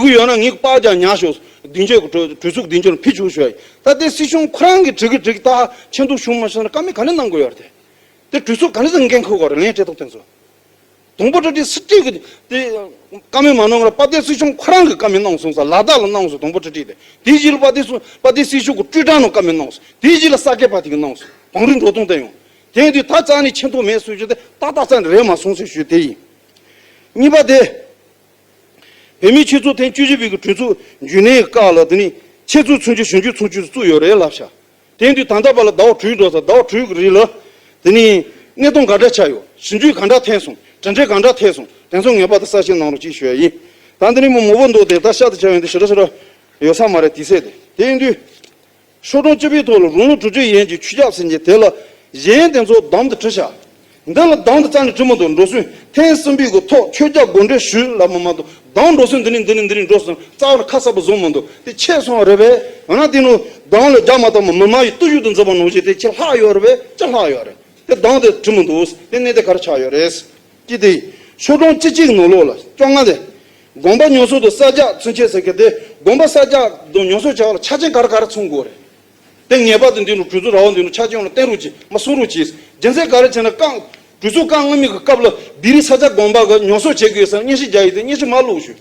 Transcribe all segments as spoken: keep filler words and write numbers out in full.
དགོས་ཀྱི་ཡོད་ན་ངས་པར་རྒྱག་ཉར་ཤོག་བདུན་ཅུ་གི་གྲོས་གྲོས་ཚོགས་བདུན་ཅུ་ལ་ཕུལ་ཆོག་ཞུ་ཡ་ཡིན། ད་དེ་སྲིད་སྐྱོང་ཁོ་རང་གིས་བྲིས་གི་བྲིས་གི་ད་ཆེ་མཐོང་བྱུང་མ་སོང་ན་བཀའ་མོལ་ག་ནས་གནང་དགོས་ཡོད་རེད་དེ། དེ་གྲོས་ཚོགས་ག་ནས་ཟིན་འགན་འཁུར་དགོས་རེད་ལན་སྤྲད་ཐོག་དེ་ཚོ། དང་པོ་གྲ་སྒྲིག་སྲིད་སྤྲད་གི་དེ་བཀའ་མོལ་མ་གནང་ར་དཔལ་ལྡན་སྲིད་སྐྱོང་ཁོ་རང་གི་བཀའ་མོལ་གནང་སོང་ས་ལ་དྭགས་ལ་གནང་སོང་དང་པོ་གྲ་སྒྲིག་དེ། དེའི་རྗེས་ལ་དཔལ་ལྡན་སུ་དཔལ་ལྡན་སྲིད་སྐྱོང་གི་ཀྲུའུ་ཀྲང་ནང་བཀའ་མོལ་གནང་སོང་། དེའི་རྗེས་ལ་ས་དགེ་བ་དེ་གི་གནང་སོང་། བང་རིམ་འགྲོ་སྟངས་དེ་ཡོང་། དེ་ཡིན་དུས་ད་རྩ་ནས་ཆེ་མཐོང་མེད་སུ་ཞུ་དེ་ཏག་ཏག་རྩ་ནས་རེད་མ་སོང་ཟེར་ཞུ་དེ་ཡིན། གཉིས་པ་དེ། བོད་མིའི་ཆོས་ཚོགས་ཐེངས་བཅུ་བཞི་པའི་གི་གྲོས་ཚོགས་རྒྱུན་གནས་ཀྱི་སྐབས་ལ་དེ་ནི་ཆེད་བཙུགས་ཚུན་ཆད་ཞིབ་འཇུག་ཚུན་ཆད་བཙུགས་ཡོད་རེད་ལབ་ཤག་དེ་ཡིན་དུས་ད་ལྟ་བར་ལ་ཟླ་བ་དྲུག་འགྲོ་ས་ཟླ་བ་དྲུག་གི་རིང་ལ་དེ་ནི་གནད་དོན་ག་འདྲ་ཆགས་ཡོད། ཞིབ་འཇུག་ག་འདྲ་ཐེབས་སོང་། གྲ་སྒྲིག་ག་འདྲ་ཐེབས་སོང་། དེ་ཚོ་ངེས་པར་དུ་གསལ་བཤད་གནང་རོགས་གྱིས་ཞུ་ཡ་ཡིན། ད་འདི་ནི་མི་མང་པོ་འདུག་དེ་ད་ཤ་དུ་ཆགས་ཡོང་དུས་ཞེ་དྲག་ཞེ་དྲག་ཡོད་ས་མ་རེད་དེ་ཟེར་དེ། དེ་ཡིན་དུས། ཕྱོགས་གྲངས་བཅུ་པའི་ཐོག་ལ་རང་ལུགས་གྲུབ་ཆོད་ཡན་གྱི་ཆོས་ཁྱབ་ཟེར་མཁན་དེ་ལ་གཞན་དེ་ཚོ་གདམ་དུ་བྲིས་ཤག་འདི་ལ་གདམ་དུ་རྩ་ནས་བྲིས་མི་འདུག་འགྲོ་སོང་ཐེངས་གསུམ་པའི་གི་ཐོག་ཆོས་རྒྱ་དགོངས་འགྲེལ་ཞུས་ལབ་མ་མ་གཏོགས་གདམ་འགྲོ་སོང་འདི་ནས་འདི་ནས་འདི་ནས་འགྲོ་སོང་རྩ་བ་ཁ་གསལ་པོ་བཟོ་མི་འདུག་དེ་ཆད་སོང་བ་རེད་པས། འོ་ན་དེ་ནི་གདམ་ལ་རྒྱ་མ་གཏོགས་མི་མི་མ་ཡི་བརྟུལ་ཞུགས་དུ་འཛིན་པ་ནང་བཞིན་དེ་ཆད་ལྷག་ཡོད་རེད་པས། ཅི་ལྷག་ཡོད་རེད། དེ་གདམ་དེ་བྲིས་མི་འདུག་དེ་གནད་དེ་ག་རེ་ཆགས་ཡོད་རེད། ཅི་སྟེ། ཕྱོགས་གྲངས་བཅུ་གཅིག་ནང་ལོགས་ལ་བཅོ་ལྔ་དེ། དགོངས་པ་ཉམས་གསོ་དང་གསལ་རྒྱག་ཚུན་ཆད་ཟེར་གི་དེ་དགོངས་པ་གསལ་རྒྱག་དང་ཉམས་གསོ་བྱ་བ་ལ་ཆ་རྐྱེན་ག་རེ་ག་རེ་ཚང་དགོས་རེད། དེ་ངེས་པར་དུ་འདི་ནང་གྲོས་ཚོགས་རང་དབང་འདི་ནང་ཆ་རྐྱེན་ལ་བརྟེན་རོགས་གྱིས་མ་གསུང་རོགས་གྱིས། རྒྱུ་མཚན་ག་རེ་བྱས་ན་རྐང་གྲོས་ཚོགས་རྐང་སྔོན་མའི་གི་སྐབས་ལ་བི་རི་ས་ཆ་དགོངས་པ་གི་ཉམས་གསོ་བྱེད་དགོས་ས་སྙན་ཞུ་རྒྱག་ཡིག་དེ་སྙན་ཞུ་མ་བླུགས་ཞུ།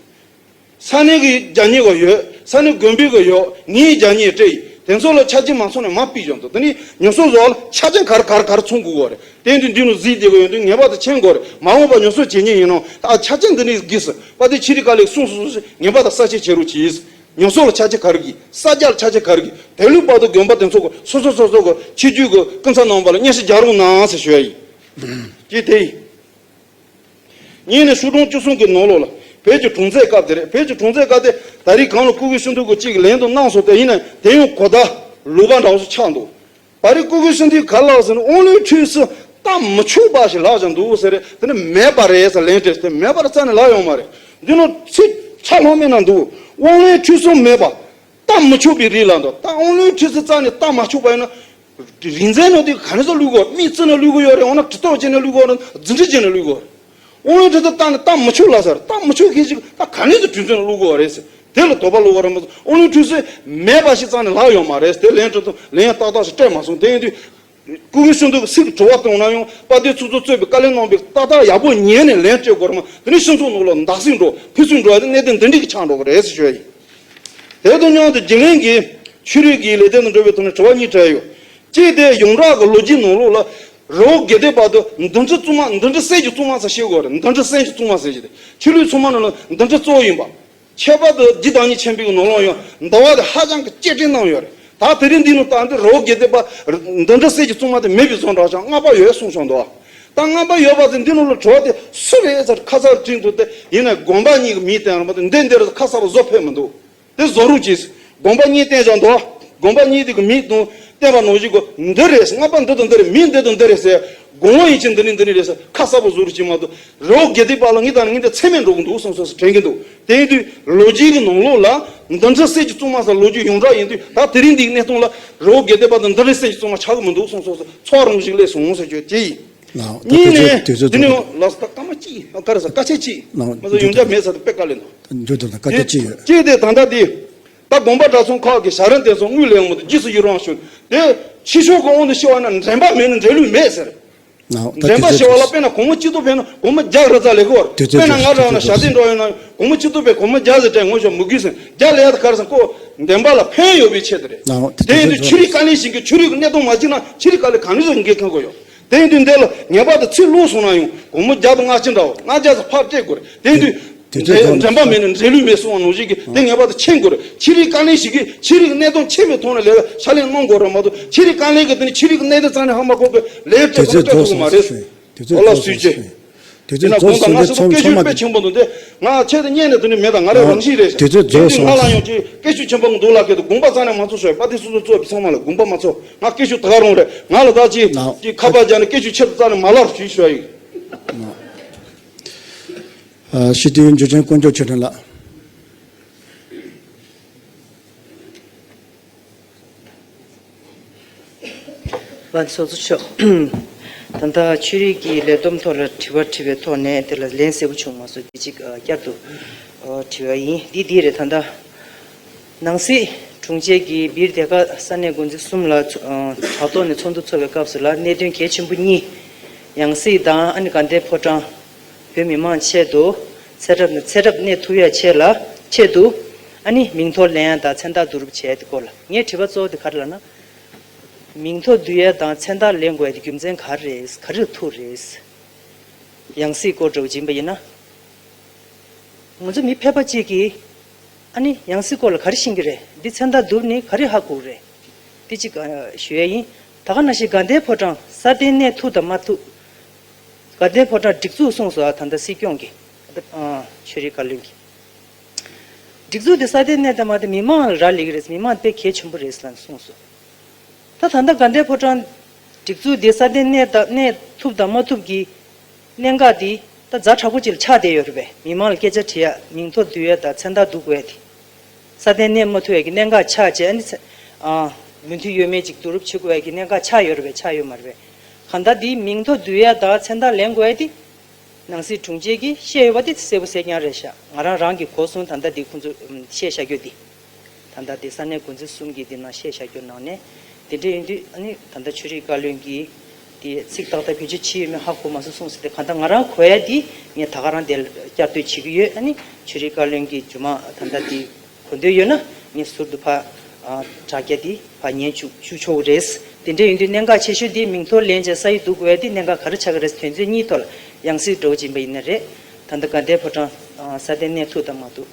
ས་གནས་ཀྱི་རྒྱ་ཉེ་བ་ཡོད། ས་གནས་དགོན་པའི་གི་ཡོད། ངའི་རྒྱ་ཉེ་སྤྲད་ཡིན། དེ་ཚོ་ལ་ཆ་རྐྱེན་མ་ཚང་ན་མ་ཕུད་ཀྱང་འདུག་དེ་ནི་ཉམས་གསོ་བཟོ་བ་ལ་ཆ་རྐྱེན་ག་རེ་ག་རེ་ག་རེ་ཚང་དགོས་གོ་རེད། དེ་འདི་འདི་ནང་གཟིགས་བསྡད་གི་ཡོད་དུས་ངེས་པར་དུ་མཁྱེན་དགོས་རེད། མ་འོངས་པ་ཉམས་གསོ་བྱེད་མཁན་ཡིན་ནོ་ད་ཆ་རྐྱེན་འདི་ནི་གིས་པ་དེ་ཕྱི་རིག་དཀའ་ལས་གསུངས་སོ་སོ་ངེས་པར་དུ་གསལ་བཤད་བྱེད་རོགས་གྱིས། ཉམས་གསོ་ལ་ཆ་རྐྱེན་ག་རེ་གིས། ས་རྒྱ་ལ་ཆ་རྐྱེན་ག་རེ་གིས། དེ་ལུགས་བར་དུ་དགོན་པ་དེ་ཚོ་གི་སོ་སོ་སོ་སོ་གི་ཆོས་བརྒྱུད་གི་ཀུན་ཚ་ནང་པ་ལ་སྙན་ཞུ་རྒྱག་རོགས་གནང་ཟེར་ཞུ་ཡ་ཡིན། ཅེས་དེ་ཡིན། གཉིས་ནས་ཕྱོགས་གྲངས་བཅུ་གསུམ་གྱི་ནང་ལོགས་ལ་བོད་ཀྱི་གྲོང་ཚོའི་སྐབས་དེ་རེད། བོད་ཀྱི་གྲོང་ཚོའི་སྐབས་དེ་ད་རེས་གང་ལ་སྐུ་སྒེར་ཤིན་ཏུ་གི་གཅིག་ལན་དུ་གནང་སོང་། དེ་ཡིན་ན་དེ་ཡང་གོ་བརྡ་ལོག་པ་འདྲ་བོ་ཞིག་ཆགས་འདུག་ད་རེས་སྐུ་སྒེར་ཤིན་ཏུ་ག་ལ་ཟེར་ན་དབང་ལུང་ཁྲིད་སྲོལ་བཏང་མི་ཆོག་པ་ཞིག་ལབ་བཞག་འདུག་ཟེར་རེད། དེ་ནི་མེད་པ་རེད་ཟེར་ལན་སྤྲད་དེ་མེད་པར་རྩ་ནས་ལབ་ཡོང་མ་རེད། འདི་ནང་ཚིག་ཆ་ལྷག་མེད་ན་འདུག་དབང་ལུང་ཁྲིད་སྲོལ་མེད་པ། བཏང་མི་ཆོག་པའི་རིགས་ལ་འདུག་ད་དབང་ལུང་ཁྲིད་སྲོལ་རྩ་ནས་བཏང་མ་ཆོག་པ་ཡིན་ན། རིག་འཛིན་ནང་དེ་ག་ནས་སུ་བླུག་དགོས། མིག་བཙུམ་ནས་བླུག་དགོས་ཡོད་རེད། འོ་ན་གྲི་ཐོག་བྱས་ནས་བླུག་དགོས་རེད། རྫུ་འཕྲུལ་བྱས་ནས་བླུག་དགོས་རེད། དབང་ལུང་ཁྲིད་སྲོལ་བཏང་ནས་བཏང་མི་ཆོག་ལབ་ཟེར། བཏང་མི་ཆོག་མཁན་ཞིག་ད་ག་ནས་སུ་རྫུ་འཕྲུལ་བླུག་དགོས་རེད་ཟེར། དེ་ལ་དོགས་པ་བླུག་དགོས་རེད་མ་གཏོགས་དབང་ལུང་ཁྲིད་སྲོལ་མེད་པ་ཞིག་རྩ་ནས་ལབ་ཡོད་མ་རེད། དེ་ལན་སྤྲོད་དང་ལན་ཡང་ཏག་ཏག་ཞིག་སྤྲད་མ་སོང་། དེ་ཡིན་དུས། སྐུ་སྒེར་ཤིན་ཏུ་གི་སྲིད་ཀྱི་དྲི་བ་བཏང་ན་ཡང་དཔལ་ལྡན་ཚོགས་གཙོ་གཙོས་པའི་བཀའ་ལན་གནང་བའི་ཏག་ཏག་ཡག་པོ་ཉན་ནས་ལན་སྤྲད་དགོས་རེད་མ། དེ་ནས་སྤྱི་ཚོགས་ནང་ལ་འདག་སེམས་འགྲོ་ཕུད་སུ་འགྲོ་བ་དེ་གནད་དོན་འདི་འདྲ་གི་ཆགས་འགྲོ་གི་རེད་ཟེར་ཞུ་ཡ་ཡིན། དེ་དང་མཉམ་དུ་རྒྱུན་ལས་ཀྱི་ཆོས་རིག་གི་ལས་དོན་དང་འབྲེལ་བའི་ཐོག་ནས་དྲི་བ་གཉིས་དྲིས་ཡོད། གཅིག་དེ་ཡོངས་གྲགས་ཀྱི་ལོ་རྒྱུས་ནང་ལོགས་ལ་རི་བོ་དགེ་ལྡན་པ་དུ་མདུན་གྲལ་གཙང་མ་མདུན་གྲལ་གསེར་གྱི་གཙང་མ་ཟེར་ཤེས་དགོས་རེད། མདུན་གྲལ་གསེར་གྱི་གཙང་མ་ཟེར་གྱི་རེད། ཆོས་ལུགས་ཚང་མ་ནང་ལ་མདུན་གྲལ་གཙོ་བོ་ཡིན་པ། ཁྱད་པར་དུ་རྗེ་བདག་ཉིད་ཆེན་པོའི་ནང་ལོགས་ཡང་འདུལ་བ་དེ་ཧ་ཅང་གི་གཅེས་སྤྲས་གནང་ཡོད་རེད། ད་དེ་རིང་འདི་ནང་ལྟ་འདི་རི་བོ་དགེ་ལྡན་པ་མདུན་གྲལ་གསེར་གྱི་གཙང་མ་དེ་མེད་པའི་བཟོ་འདྲ་ཅང་སྔ་པ་ཡོད་གསུངས་སོང་འདུག་ད་རྔམ་པ་ཡོད་པ་དེ་འདི་ནང་ལ་བྲོ་བ་དེ་སུ་རེད་ཟེར་ཁ་གསལ་བྲིས་འདུག་སྟེ། ཡིན་ན་དགོན་པ་གཉིས་ཀྱི་མིང་བསྟན་རུང་བ་དེ་འདི་འདིར་ཁ་གསལ་པོ་བཟོ་ཕོད་མི་འདུག་དེ་བཟོ་རོགས་གྱིས། དགོན་པ་གཉིས་བསྟན་བཞག་འདུག་དགོན་པ་གཉིས་དེ་གི་མིང་དང་བསྟན་པ་ནང་བཞིན་གོ། འདི་རེད། རྔམ་པ་འདི་དང་འདི་རེད། མིང་འདི་དང་འདི་རེད་ཟེར། དགོན་པ་ཡིན་ཕྱིན་འདི་ནི་འདི་ནི་རེད་ཟེར་ཁ་གསལ་པོ་བཟོ་རོགས་གྱིས་མ་གཏོགས། རི་བོ་དགེ་ལྡན་པ་ལ་ངས་ད་ནི་ངས་འདི་ཚད་མེད་འགྲོ་གི་འདུག་བསམ་སོང་ཟེར་དྲན་གྱི་འདུག་དེ་ཡིན་དུས་ལོ་རྒྱུས་ཀྱི་ནང་ལོགས་ལ་འདི་འདྲ་སྲིད་ཀྱི་བཙུན་མ་ཟེར་ལོ་རྒྱུས་ཡོངས་གྲགས་ཡིན་དུས། ད་དེ་རིང་འདིའི་གནས་སྟངས་ལ་རི་བོ་དགེ་ལྡན་པ་དང་འདི་འདྲ་སྲིད་ཀྱི་བཙུན་མ་ཆགས་ཀྱི་མི་འདུག་བསམ་སོང་ཟེར། ཚོགས་རང་བཞིན་ལས་སོང་ཟེར་གྱི་དེ་ཡིན། ལགས། ད་གཉིས་དུས་ཚོད་ནས་དུས་ཚོད་དེ་ནི་རྫོགས། ལགས་སོ། ད་སྐར་མ་གཅིག་ག་རེ་ཟེར། སྐར་ཆ་གཅིག་ལགས། མ་ཟད་ཡོངས་རྒྱ་མེད་ཟེར་དུ་དཔེ་དཀའ་ལས་འདུག་འཇུ་དུ་ད་སྐར་ཆ་གཅིག་ཡོད། གཅིག་དེ་ད་ལྟ་དེ། ད་དགོན་པ་གྲྭ་ཚང་ཁག་གི་ཞབས་རིམ་དེ་ཚོ་དངུལ་ལེན་མི་འདུག་རྗེས་སུ་ཡི་རང་ཞུ། དེ་ཕྱི་ཕྱོགས་ཀྱི་དབང་དུ་བྱས་པ་ན་འདྲེན་པ་མེད་ན་འདྲེན་ལུགས་མེད་ཟེར། ལགས། ད་འདྲེན་པ་དུས་ཚོད་ཞེས་པ་ལ་རྫོགས། དཔེར་ན་སྒོར་མོ་གཅིག་ཏུ་ཕན་ན་སྒོར་མོ་བརྒྱ་རེ་ཙམ་ལས་ཀྱི་བར། དུས་ཚོད་དཔེར་ན་ང་རང་ན་ཞབས་བརྟན་འགྲོ་ཡོད་ན་སྒོར་མོ་གཅིག་ཏུ་ཕན་སྒོར་མོ་བརྒྱ་ཟེར་དྲན་ངོ་ཤོག་མུ་གུ་ཟིན་བརྒྱ་ལས་ཡག་ག་རེ་ཟེར་ཀོ། འདྲེན་པ་ལ་ཕན་ཡོད་པའི་ཆེད་དུ་རེད། ལགས། དེ་དེ་ཡིན་དུས་དུས་ཚོད་ཆོས་རིག་རྫོགས། དཀའ་ལས་ཞིག་གི་ཆོས་རིག་གི་གནད་དོན་མ་བྱུང་ན་ཆོས་རིག་དཀའ་ལས་གང་ནུས་སུ་འགན་འཁུར་དགོས་ཡོད། དེ་ཡིན་དུས་འདི་ལ་ངེས་པར་དུ་ཚིག་ལོག་སོང་ན་ཡང་སྒོར་མོ་བརྒྱ་དང་ལྔ་བཅུ་འདྲ་བོ་ལྔ་བརྒྱ་ཙམ་ཕར་སྤྲད་དགོས་རེད། དེ་ཡིན་དུས་དུས་ཚོད་འདྲེན་རྫོགས། འདྲེན་པ་མེད་ན་འདྲེན་ལུགས་མེད་གསུངས་པ་ནང་བཞིན་གྱི་དེ་ངེས་པར་དུ་མཁྱེན་དགོས་རེད། ཆོས་རིག་དཀའ་ལས་ཞིག་གིས་ཆོས་རིག་གནད་དོན་མཁྱེན་པའི་ཐོག་ནས་ལས་ཀ་ཕྱག་ལས་གནང་དགོས་རེད་མ་གཏོགས། ཆོས་རིག་དཀའ་ལས་ཀྱིས་དེ་ནི་ཆོས་རིག་གི་གནད་དོན་རྩ་ནས་ཧ་མ་གོ་གི་ལས་དུས་ཚོད་སྤྲད་ཐུབ་ཀྱི་མ་རེད། དུས་ཚོད་འོ་ལགས་རྫོགས་སོང་། སུས་བྱེད། དུས་ཚོད་ཡིན་ན་རྫོགས་དགོངས་དག་སོང་། ང་ཚོ་དེ་ཚོ་སྐད་ཆ་ཚང་མ་དཔེ་ཚང་མ་ཆེན་པོ་འདུག་སྟེ། ང་ཆེད་དུ་སྙན་ནས་དེ་ནི་མེད། ད་ང་རང་རང་བཞིན་རེད། དུས་ཚོད་རྫོགས་སོང་། དེ་ང་ལ་ཡང་ཅིག་སྐད་ཆ་ཆེན་པོ་འདུག་ལབ་སྐད་དུ་དགོངས་པ་རྩ་ནས་མ་ཚོམ་ཞོག་པ་དེ་སོ་སོ་གཙོས་པའི་ཚང་མ་ལ་དགོངས་པ་མ་ཚོམ། ང་སྐད་ཆ་ད་ག་རང་རེད། ང་ལ་ད་ཅིག་ལགས། ཅིག་ཁ་པར་རྒྱག་ནས་སྐད་ཆ་ཆེད་དུ་རྩ་ནས་མ་ལབ་ཞུས་ཞུ་ཡ་ཡིན། ཨ། སྤྱི་འཐུས་འཇུ་ཆེན་དཀོན་མཆོག་ཆོས་སྒྲོན་ལགས། ལགས་སོ། ཚོགས་གཙོ་མཆོག་ད་ལྟ་ཆོས་རིག་གི་ལས་བསྡོམས་ཐོག་ལ་དྲི་བ་དྲིས་པའི་ཐོག་ནས་དེ་ལ་ལན་གསལ་པོ་བྱུང་མ་སོང་། དེ་གཅིག་ཨ། བསྐྱར་དུ་ཨ། དྲི་བ་ཡིན། འདི་འདི་རེད། ད་ལྟ་ནང་སྲིད་དྲུང་ཆེ་གིས་སྦིར་སྡེ་ཁག་ས་གནས་འགོ་འཛིན་གསུམ་ལ་ཚོ་ཨ། དྲ་ཐོག་ནས་ཚོགས་འདུ་ཚོགས་པའི་སྐབས་སུ་ལ་གནད་དོན་གལ་ཆེན་པོ་གཉིས། ཡང་སྲིད་དང་ཨ་ནི་དགའ་ལྡན་ཕོ་བྲང་བོད་མི་མང་ཆེད་དུ་ཚེ་རབས་ནས་ཚེ་རབས་གནས་ཐུབ་ཡ་ཆེད་ལ་ཆེད་དུ་ཨ་ནི་མིང་ཐོ་ལེན་ཡ་དང་མཚན་རྟགས་བསྡུ་རུབ་བྱས་ཏེ་སྐོར་ལ་ངའི་དྲི་བ་གཙོ་བོ་དེ་ག་རེ་ལབ་ན། མིང་ཐོ་བསྡུ་ཡ་དང་མཚན་རྟགས་ལེན་དགོས་ཡ་དེ་རྒྱུ་མཚན་ག་རེ་རེད། ག་རེ་ལ་ཐུག་རེད། ཡང་སྲིད་སྐོར་འདྲ་བོ་ཡིན་པ་ཡིན་ན། ང་ཚོ་མི་ཕལ་པ་གཅིག་གིས་ཨ་ནི་ཡང་སྲིད་སྐོར་ལ་ག་རེ་ཤེས་ཀྱི་རེད། འདི་མཚན་རྟགས་བསྡུར་ནས་ག་རེ་ཧ་གོ་གི་རེད། འདི་གཅིག་ཨ། ཞུ་ཡ་ཡིན། ད་ག་ནང་བཞིན་དགའ་ལྡན་ཕོ་བྲང་སྲ་བརྟན་གནས་ཐུབ་དང་མ་ཐུབ། དགའ་ལྡན་ཕོ་བྲང་སྒྲིག་འཛུགས་གསུངས་སོང་། ཨ། ད་ལྟ་སྲིད་སྐྱོང་གིས། ཨ། ཆོས་རིག་བཀའ་བློན་གྱིས། སྒྲིག་འཛུགས་དེ་སྲ་བརྟན་གནས་དང་མ་ཐུབ་མི་མང་ལ་རག་ལས་ཀྱི་རེད། མི་མང་དཔེ་གལ་ཆེན་པོ་རེད་ལབ་གསུངས་སོང་། ད་ད་ལྟ་དགའ་ལྡན་ཕོ་བྲང་སྒྲིག་འཛུགས་དེ་སྲ་བརྟན་གནས་དང་གནས་ཐུབ་དང་མ་ཐུབ་ཀྱི་གནད་འགག་དེ་ད་ཛ་དྲག་པོ་ཅིག་ལ་ཆགས་བསྡད་ཡོད་རེད་པས། མི་མང་ལ་སྐད་ཆ་དྲི་ཡ། མིང་ཐོ་བསྡུ་ཡ་དང་མཚན་རྟགས་བསྡུ་དགོས་ཡ་དེ། སྲ་བརྟན་གནས་མ་ཐུབ་ཡ་གི་གནད་འགག་ཆགས་བྱས། ཨ་ནི་ཚེ་ཨ། མུ་མཐུད་ཡོད་མེད་ཅིག་བསྡུ་རུབ་བྱེད་དགོས་ཡ་གི་གནད་འགག་ཆགས་ཡོད་རེད་པས། ཆགས་ཡོད་མ་རེད་པས། གང་ལྟར་དེ་མིང་ཐོ་བསྡུ་ཡ་དང་མཚན་རྟགས་ལེན་དགོས་ཡ་དེ། ནང་སྲིད་དྲུང་ཆེ་གིས་བཤད་ཡོད་པ་དེ་གསལ་པོ་གསལ་རྐྱང་རེད་ཤག་ང་རང་རང་གི་གོ་གསུང་ད་ལྟ་འདི་ཁོང་ཚོ་བཤད་བཞག་རྒྱུ་འདི། ད་ལྟ་འདི་ས་གནས་འགོ་འཛིན་གསུམ་གྱིས་འདི་ནང་བཤད་བཞག་རྒྱུ་ནང་ནས། དེ་འདྲ་ཡིན་དུས་ཨ་ནི་ད་ལྟ་ཆོས་རིག་བཀའ་བློན་གྱིས་དེ་ཚིག་ཏག་ཏག་བེད་སྤྱོད་བྱས་ཡོད་མེད་ཧ་གོ་མ་སོང་གསུངས་ཟེར་ཏེ། གང་ལྟར་ང་རང་གོ་ཡ་འདི་ངས་ད་ག་རང་དེ་བསྐྱར་ཟློས་བྱེད་ཀྱི་ཡོད། ཨ་ནི་ཆོས་རིག་བཀའ་བློན་གྱིས་རྗེས་མ་ད་ལྟ་འདི་གོ་འདོད་ཡོད་ན་ངས་ཟུར་དུ་ཕར་ཨ། དྲ་རྒྱ་འདི་ཕར་ཉན་བཅུག་བཅུག་ཆོག་གི་རེད། དེ་འདྲ་ཡིན་དུས་གནད་འགག་ཆེ་ཤོས་འདི་མིང་ཐོ་ལེན་བྱས་ས་ཡིག་བསྡུ་དགོས་ཡ་འདི་གནད་འགག་ག་རེ་ཆགས་ཀྱི་རེད། དོན་ཚན་གཉིས་ཐོག་ལ་ཡང་སྲིད་འདྲ་བོ་ཅིག་ཡིན་པ་ཡིན་ན་རེད། ད་ལྟ་དགའ་ལྡན་ཕོ་བྲང་ཨ། སྲ་བརྟན་གནས་ཐུབ་དང་མ་ཐུབ།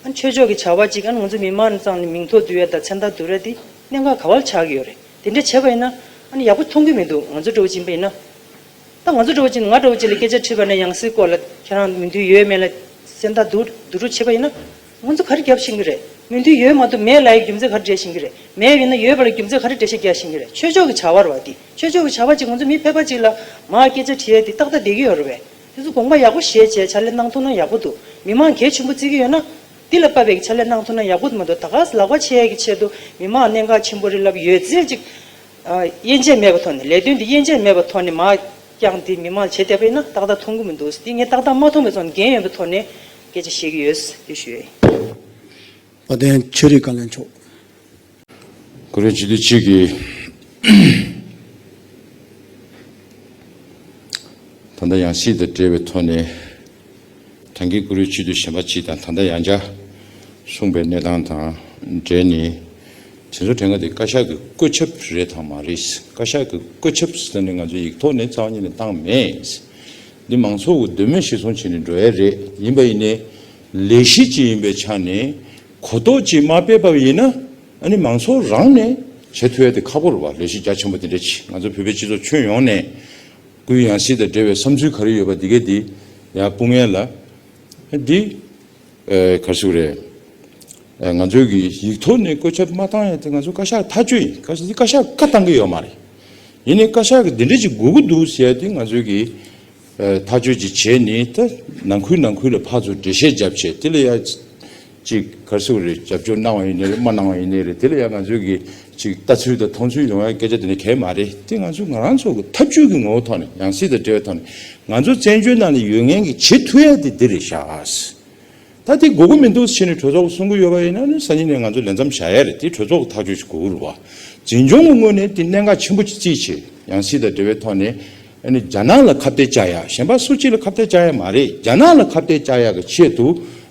ཨ་ནི་ཆོས་ཕྱོགས་ཀྱི་བྱ་བ་གཅིག་ཨ་ནི་ང་ཚོ་མི་མང་ནས་ཙང་ནས་མིང་ཐོ་བསྡུ་ཡ་དང་མཚན་རྟགས་བསྡུ་ར་དེ་གནད་འགག་ག་བ་ལ་ཆགས་ཀྱི་ཡོད་རེད། དེ་འདྲ་བྱས་པ་ཡིན་ན་ཨ་ནི་ཡག་པོ་མཐོང་གི་མི་འདུག་ང་ཚོ་འདྲ་བོ་ཅིག་ཡིན་པ་ཡིན་ན། ད་ང་ཚོ་འདྲ་བོ་ཅིག་ནས་ང་འདྲ་བོ་ཅིག་ལ་སྐད་ཆ་དྲིས་པ་ན་ཡང་སྲིད་སྐོར་ལ་ཁྱེད་རང་མིང་ཐོ་ཡོད་མེད་ལ་མཚན་རྟགས་བསྡུ་བསྡུ་རུབ་བྱས་པ་ཡིན་ན་ང་ཚོ་ག་རེ་རྒྱབ་ཤེས་ཀྱི་རེད། མིང་ཐོ་ཡོད་མ་གཏོགས་མེད་ལབ་ཡའི་རྒྱུ་མཚན་ག་རེ་འགྲེལ་ཤེས་ཀྱི་རེད། མེད་ཡིན་ན་ཡོད་པ་ལ་རྒྱུ་མཚན་ག་རེ་འགྲེལ་བཤད་རྒྱག་ཤེས་ཀྱི་རེད། ཆོས་ཕྱོགས་ཀྱི་བྱ་བ་རེད་བ་དེ། ཆོས་ཕྱོགས་ཀྱི་བྱ་བ་ཅིག་ང་ཚོ་མི་ཕལ་པ་ཅིག་ལ་མར་སྐད་ཆ་དྲི་ཡ་དེ་ཏག་ཏག་བསྡད་ཀྱི་ཡོད་རེད་པས། དེ་ཚོ་དགོངས་པ་ཡག་པོ་བཞེས་བྱས་ཕྱག་ལས་གནང་ཐུབ་ན་ཡག་པོ་འདུག་མི་མང་གལ་ཆེན་པོ་བརྩི་གི་ཡོད་ན། འདི་ལ་དཔག་པའི་ཕྱག་ལས་གནང་ཐུབ་ན་ཡག་པོ་མ་གཏོགས། ད་ག་ལག་པ་ཆེ་ཡ་གི་ཆེད་དུ་མི་མང་གནད་འགག་ཆེན་པོ་རེད་ལབ་ཡོད་ཚད་ཅིག་ཨ། དབྱེ་འབྱེད་མེད་པའི་ཐོག་ནས། ལས་དོན་འདི་དབྱེ་འབྱེད་མེད་པའི་ཐོག་ནས་མར་བརྐྱངས་ཏེ་མི་མང་བྱེད་བསྡད་པ་ཡིན་ན་ཏག་ཏག་མཐོང་གི་མི་འདུག་འདི་ངས་ཏག་ཏག་མ་མཐོང་པའི་ཐོག་ནས་འགན་ཡོད་པའི་ཐོག་ནས་སྐད་ཆ་བཤད་ཀྱི་ཡོད། འདི་ཞུ་ཡ་ཡིན། དཔལ་ལྡན་ཆོས་རིག་བཀའ་བློན་མཆོག་བཀུར་འོས་སྤྱི་འཐུས་གཅིག་གིས་ད་ལྟ་ཡང་སྲིད་དང་འབྲེལ་བའི་ཐོག་ནས། ད་གིན་བཀུར་འོས་སྤྱི་འཐུས་གཞན་པ་གཅིག་དང་ད་ལྟ་ཡང་བསྐྱར་གསུངས་པའི་གནས་སྟངས་དང་འབྲེལ་ནས། དེ་ཚོ་དྲན་ག་དེ་བཀའ་ཤག་གི་བཀོད་ཁྱབ་རེད་དམ་མ་རེད། བཀའ་ཤག་གི་བཀོད་ཁྱབ་ཟེར་ནས་ང་ཚོ་ཡིག་ཐོག་ནས་རྩ་བ་ཉིད་ནས་བཏང་མེད། འདི་མང་ཚོགས་ཀྱི་འདོད་མོས་གཞིར་བཟུང་བྱས་ནས་འགྲོ་ཡ་རེད། ཡིན་པ་ཡིན་ནའི་ལས་གཞི་གཅིག་ཡིན་པའི་ཆ་ནས་གོ་རྟོགས་གཅིག་མ་སྤེལ་བ་ཡིན་ན། ཨ་ནི་མང་ཚོགས་རང་ནས་བྱེད་ཐུབ་ཡ་དེ་ཁག་པོ་རེད་བ། ལས་གཞི་རྒྱ་ཆེན་པོ་དེ་འདྲ་ཅིག་ང་ཚོ་བོད་པའི་སྤྱི་ཚོགས་ཁྱོན་ཡོངས་ནས། སྐུའི་ཡང་སྲིད་དང་འབྲེལ་བའི་བསམ་ཚུལ་ག་རེ་ཡོད་པ་འདི་གས་འདི་ཡང་སྤུངས་ཡས་ལ། འདི་ག་རེ་ཟེར་དགོས་རེད། ང་ཚོའི་གི་ཡིག་ཐོག་ནས་བཀོད་ཁྱབ་མ་བཏང་ཡས་དེ་ང་ཚོ་བཀའ་ཤག་ཐག་གཅོད་ཡིན། བཀའ་ཤག་འདི་བཀའ་ཤག་བཀའ་བཏང་གི་ཡོད་མ་རེད། ཡིན་ནའི་བཀའ་ཤག་གི་འདི་འདྲ་ཅིག་དགོས་ཀྱི་འདུག་ཟེར་ཡས་དེ་ང་ཚོའི་གི་ཐག་གཅོད་ཅིག་བྱས་ནས། ད་ནང་ཁུལ་ནང་ཁུལ་ལ་ཕར་ཚུར་འགྲེལ་བཤད་བརྒྱབ་བྱས། དེ་ལ་ཡ་ཅིག་ག་རེ་ཟེར་དགོས་རེད། རྒྱབ་སྐྱོར་གནང་བ་ཡིན་ནའི་རེད། མ་གནང་བ་ཡིན་ནའི་རེད། དེ་ལ་ཡ་ང་ཚོའི་གི་ཅིག་ལྟ་ཚུལ་དང་མཐོང་ཚུལ་ཡོང་ཡ་སྐད་ཆ་དེ་འདྲ་གང་ཡང་མ་རེད། དེ་ང་ཚོ་ང་རང་ཚོ་གི་ཐབས་ཇུས་ཀྱི་ངོ་བོ་ཐོག་ནས། ཡང་སྲིད་དང་འབྲེལ་བའི་ཐོག་ནས་ང་ཚོ་བཙན་བྱོལ་ནང་ལ་ཡོད་མཁན་གྱིས་བྱེད་ཐུབ་ཡ་དེ་འདི་རེད་ཤག། ད་དེ་དགོས་ཀྱི་མི་འདུག་ཟེར་ནས་གྲོས་ཚོགས་གསུང་གི་ཡོད་པ་ཡིན་ན་ནི། སང་ཉིན་ནས་ང་ཚོ་ལས་མཚམས་བཞག་ཡ་རེད། དེ་གྲོས་ཚོགས་ཀྱི་ཐག་གཅོད་ཅིག་དགོས་ཀྱི་རེད་བ། འཛིན་སྐྱོང་གི་ངོས་ནས་དེ་གནད་འགག་ཆེན་པོ་ཅིག་བརྩིས་བྱས། ཡང་སྲིད་དང་འབྲེལ་བའི་ཐོག་ནས་ཨ་ནི་རྒྱ་ནག་ལ་ཁ་གཏད་བཅག་ཡ། གཞན་པ་སུ་གཅིག་ལ་ཁ་གཏད་བཅག་ཡ་མ་རེད། རྒྱ་ནག་ལ་ཁ་གཏད་བཅག་ཡ་གི་ཆེད་དུ་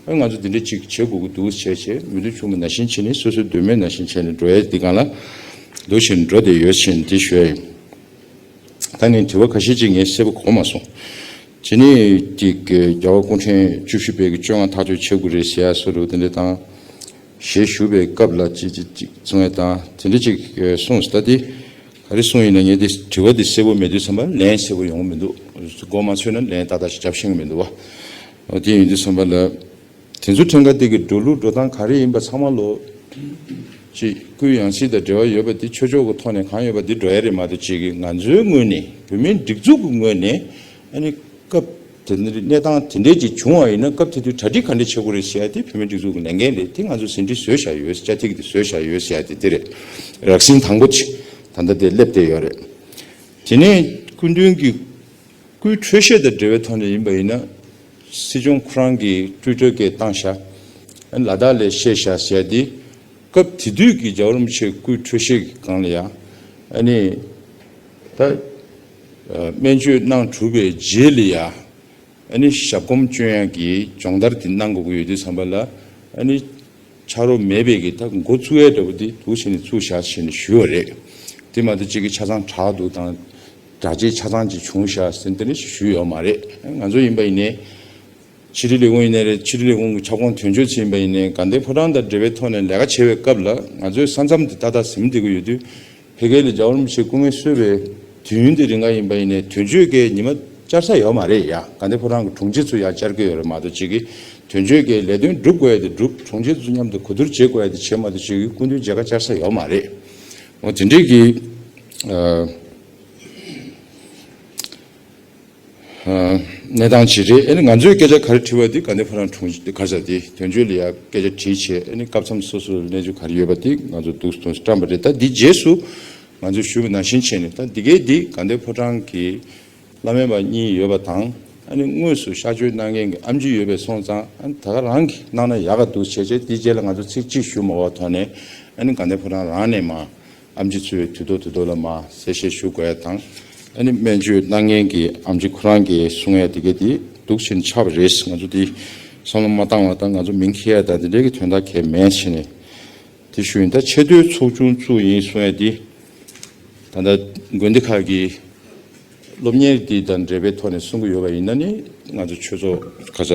ཨ་ང་ཚོ་འདི་འདྲ་ཅིག་བྱེད་དགོས་ཀྱི་འདུག་བྱས་བྱས། མོས་མཐུན་བྱུང་བ་ནང་བཞིན་བྱས་ནས། སོ་སོའི་འདོད་མོས་ནང་བཞིན་བྱས་ནས་འགྲོ་ཡ་འདི་སྒང་ལ་འདུག་བྱས་ནས་འགྲོ་བསྡད་ཡོད་ཟེར་ནས་འདི་ཞུ་ཡ་ཡིན། ད་ནི་དྲི་བ་ཁ་ཤས་ཅིག་ངས་གསལ་པོ་གོ་མ་སོང་། དེ་ནས་ཅིག་རྒྱལ་བ་སྐུ་ཕྲེང་བཅུ་བཞི་པའི་གི་བཅོ་ལྔ་ཐག་གཅོད་བྱེད་དགོས་རེད་ཟེར་ཡ་བཟོ་འདྲ་དེ་འདྲ་དང་། ཞེས་ཞུ་བའི་སྐབས་ལ་ཅིག་ཅིག་ཅིག་གསུང་ཡ་དང་དེ་འདྲ་ཅིག་གསུངས། ད་དེ་ག་རེ་གསུངས་ཡིན་ན། ངས་དེ་དྲི་བ་དེ་གསལ་པོ་མེད་དུས་ཙམ་པ་ལན་གསལ་པོ་ཡོང་གི་མི་འདུག། མགོ་མ་ཚོས་ན་ལན་ཏག་ཏག་ཞིག་རྒྱབ་ཤེས་ཀྱི་མི་འདུག་བ། འོ་དེ་ཡིན་དུས་ཙམ་པ་ལ། དེ་ཚོ་ཕྲན་ཁ་དེ་གི་འགྲོ་ལུགས་འགྲོ་སྟངས་ག་རེ་ཡིན་པ་ཚང་མ་ལོ། ཅིག་སྐུའི་ཡང་སྲིད་དང་འབྲེལ་བ་ཡོད་པ་དེ་ཆོས་ཕྱོགས་ཀྱི་ཐོག་ནས་གང་ཡོད་པ་དེ་འགྲོ་ཡ་རེད་མ་གཏོགས། ཅིག་གི་ང་ཚོའི་ངོས་ནས། བོད་མིའི་སྒྲིག་འཛུགས་ཀྱི་ངོས་ནས་ཨ་ནི་སྐབས་དེ་འདྲ་གནས་སྟངས་དེ་འདྲས་ཅིག་བྱུང་བ་ཡིན་ན། སྐབས་དེ་དུས་གྲ་སྒྲིག་ག་འདྲས་བྱེད་དགོས་རེད་ཟེར་ཡ་དེ་བོད་མིའི་སྒྲིག་འཛུགས་ཀྱི་ལས་འགན་རེད། དེ་ང་ཚོ་ཟིན་བྲིས་བཟོས་བཞག་ཡོད། བཅའ་ཐིག་དེ་བཟོས་བཞག་ཡོད་ཟེར་ཡ་དེ་དེ་རེད། རགས་ཟིན་དང་པོ་ཅིག་ད་ལྟ་དེ་སླེབས་བསྡད་ཡོད་རེད། དེ་ནས་སྐུ་མདུན་གྱི་སྐུའི་འཕྲོད་བཞེས་དང་འབྲེལ་བའི་ཐོག་ནས་ཡིན་པ་ཡིན་ན། སྲིད་སྐྱོང་ཁོ་རང་གིས་ཊུའི་ཊར་སྐད་བཏང་བཞག། ཨ་ནི་ལ་དྭགས་ལ་བཞེས་བཞག་ཟེར་ཡ་དེ། སྐབས་དེ་དུས་ཀྱི་རྒྱལ་བ་རིན་པོ་ཆེ་སྐུའི་འཕྲོད་བཞེས་ཀྱི་སྒང་ལ་ཡང་ཨ་ནི་ད་སྨན་བཅོས་གནང་གྲུབ་པའི་རྗེས་ལ་ཡང་ཨ་ནི་ཞབས་གོམ་བསྐྱོན་ཡ་གི་སྦྱོང་བརྡར་དེ་གནང་དགོས་ཀྱི་ཡོད་དུས་ཙམ་པ་ལ། ཨ་ནི་ཕྱག་རོགས་མེད་པའི་གི་ད་འགོ་བཙུགས་ཡ་འདྲ་པོ་དེ་འདུག་བྱས་ནས་བཙུགས་བཞག་བྱས་ནས་ཞུས་པ་རེད། དེ་མ་གཏོགས་གཅིག་གི་ཆ་ཚང་དྲག་འདུག་དང་། དྲག་ཆས་ཆ་ཚང་ཅིག་བྱུང་བཞག་ཟེར་དེ་འདྲ་ཞིག་ཞུས་ཡོད་མ་རེད། ང་ཚོ་ཡིན་པ་ཡིན་ནའི། ཕྱི་དྲིལ་ལས་ཁུངས་ཡིན་ནའི་རེད། ཕྱི་དྲིལ་ལས་ཁུངས་ཀྱི་ཁྱབ་ཁོངས་དོན་གཅོད་ཚོ་ཡིན་པ་ཡིན་ནའི། དགའ་ལྡན་ཕོ་བྲང་དང་འབྲེལ་བའི་ཐོག་ནས་ལས་ཀ་བྱེད་པའི་སྐབས་ལ། ང་ཚོའི་ས་མཚམས་དེ་ཏག་ཏག་ཟིན་བསྡད་ཀྱི་ཡོད་དུས། ཕ་གི་ལ་རྒྱལ་བ་རིན་པོ་ཆེ་སྐུ་ངལ་གསོ་བའི་དུས་ཡུན་དེ་རིང་ག་ཡིན་པ་ཡིན་ནའི། དོན་གཅོད་ཀྱི་ཉི་མ་བཅར་ས་ཡོད་མ་རེད་ཡ། དགའ་ལྡན་ཕོ་བྲང་གི་དྲུང་ཆེ་ཚོ་ཡ་བཅར་གྱི་ཡོད་རེད་མ་གཏོགས། གཅིག་གི་དོན་གཅོད་ཀྱི་ལས་དོན་སྒྲུབ་དགོས་ཡ་དེ་སྒྲུབ། དྲུང་ཆེ་ཚོ་མཉམ་དུ་གོ་བསྡུར་བྱེད་དགོས་ཡ་དེ་བྱེད་མ་གཏོགས། གཅིག་གི་སྐུ་མདུན་མཇལ་ཁ་བཅར་ས་ཡོད་མ་རེད། འོ་དེ་འདྲའི་གི་ཨ། གནས་སྟངས་ཅིག་རེད། ཨ་ནི་ང་ཚོས་སྐད་ཆ་ག་རེ་དྲིས་པ་དེ་དགའ་ལྡན་ཕོ་བྲང་དྲུང་ག་རེ་ཟེར་དེ་དོན་གཅོད་ལ་ཡ་སྐད་ཆ་དྲིས་བྱས། ཨ་ནི་སྐབས་མཚམས་སོ་སོ་ལ་གནས་ཚུལ་ག་རེ་ཡོད་པ་དེ་ང་ཚོ་འདུག་སེ་བཀྲམ་པ་རེད། ད་འདི་རྗེས་སུ་ང་ཚོས་ཞུས་པ་ནང་བཞིན་བྱས་ནས། ད་འདི་གའི་འདི་དགའ་ལྡན་ཕོ་བྲང་གི་བླ་སྨན་པ་གཉིས་ཡོད་པ་དང་། ཨ་ནི་དངོས་སུ་གཤག་བཅོས་གནང་མཁན་གྱི་ཨེམ་ཆི་ཡོད་པ་སོང་ཙང་། ཨ་ནི་ད་ག་རང་གིས་གནང་ན་ཡག་ག་འདུག་བྱས་བྱས། འདི་རྗེས་ལ་ང་ཚོ་ཚིག་གཅིག་ཞུ་མ་དགོས་པའི་ཐོག་ནས། ཨ་ནི་དགའ་ལྡན་ཕོ་བྲང་རང་ནས་མར་ཨེམ་ཆི་ཚོས་དུས་ཐོག་དུས་ཐོག་ལ་མར་གསལ་བཤད་ཞུ་དགོས་ཡ་དང་། ཨ་ནི་སྨན་བཅོས་གནང་མཁན་གྱི་ཨེམ་ཆི་ཁོ་རང་གིས་གསུང་ཡ་དེ་ག་དེ་འདུག་བྱས་ནས་ཆགས་པ་རེད། ང་ཚོ་དེ་བསམ་བློ་མ་བཏང་བ་དང་། ང་ཚོ་མིང་འཁྱེར་ཡ་དང་དེ་འདྲའི་གི་དོན་དག་གང་ཡང་མེད་བྱས་ནས་དེ་ཞུ་ཡིན། ད་ཆེས་མཐོའི་ཚོགས་ཆུང་བཙུགས་ཡིན་གསུང་ཡ་དེ། ད་ལྟ་དགོན་སྡེ་ཁག་གི་སློབ་གཉེར་འདི་དང་འབྲེལ་བའི་ཐོག་ནས་གསུང་གི་ཡོད་པ་ཡིན་ན་ནི། ང་ཚོ་ཆོས་ཚོགས་ག་ས་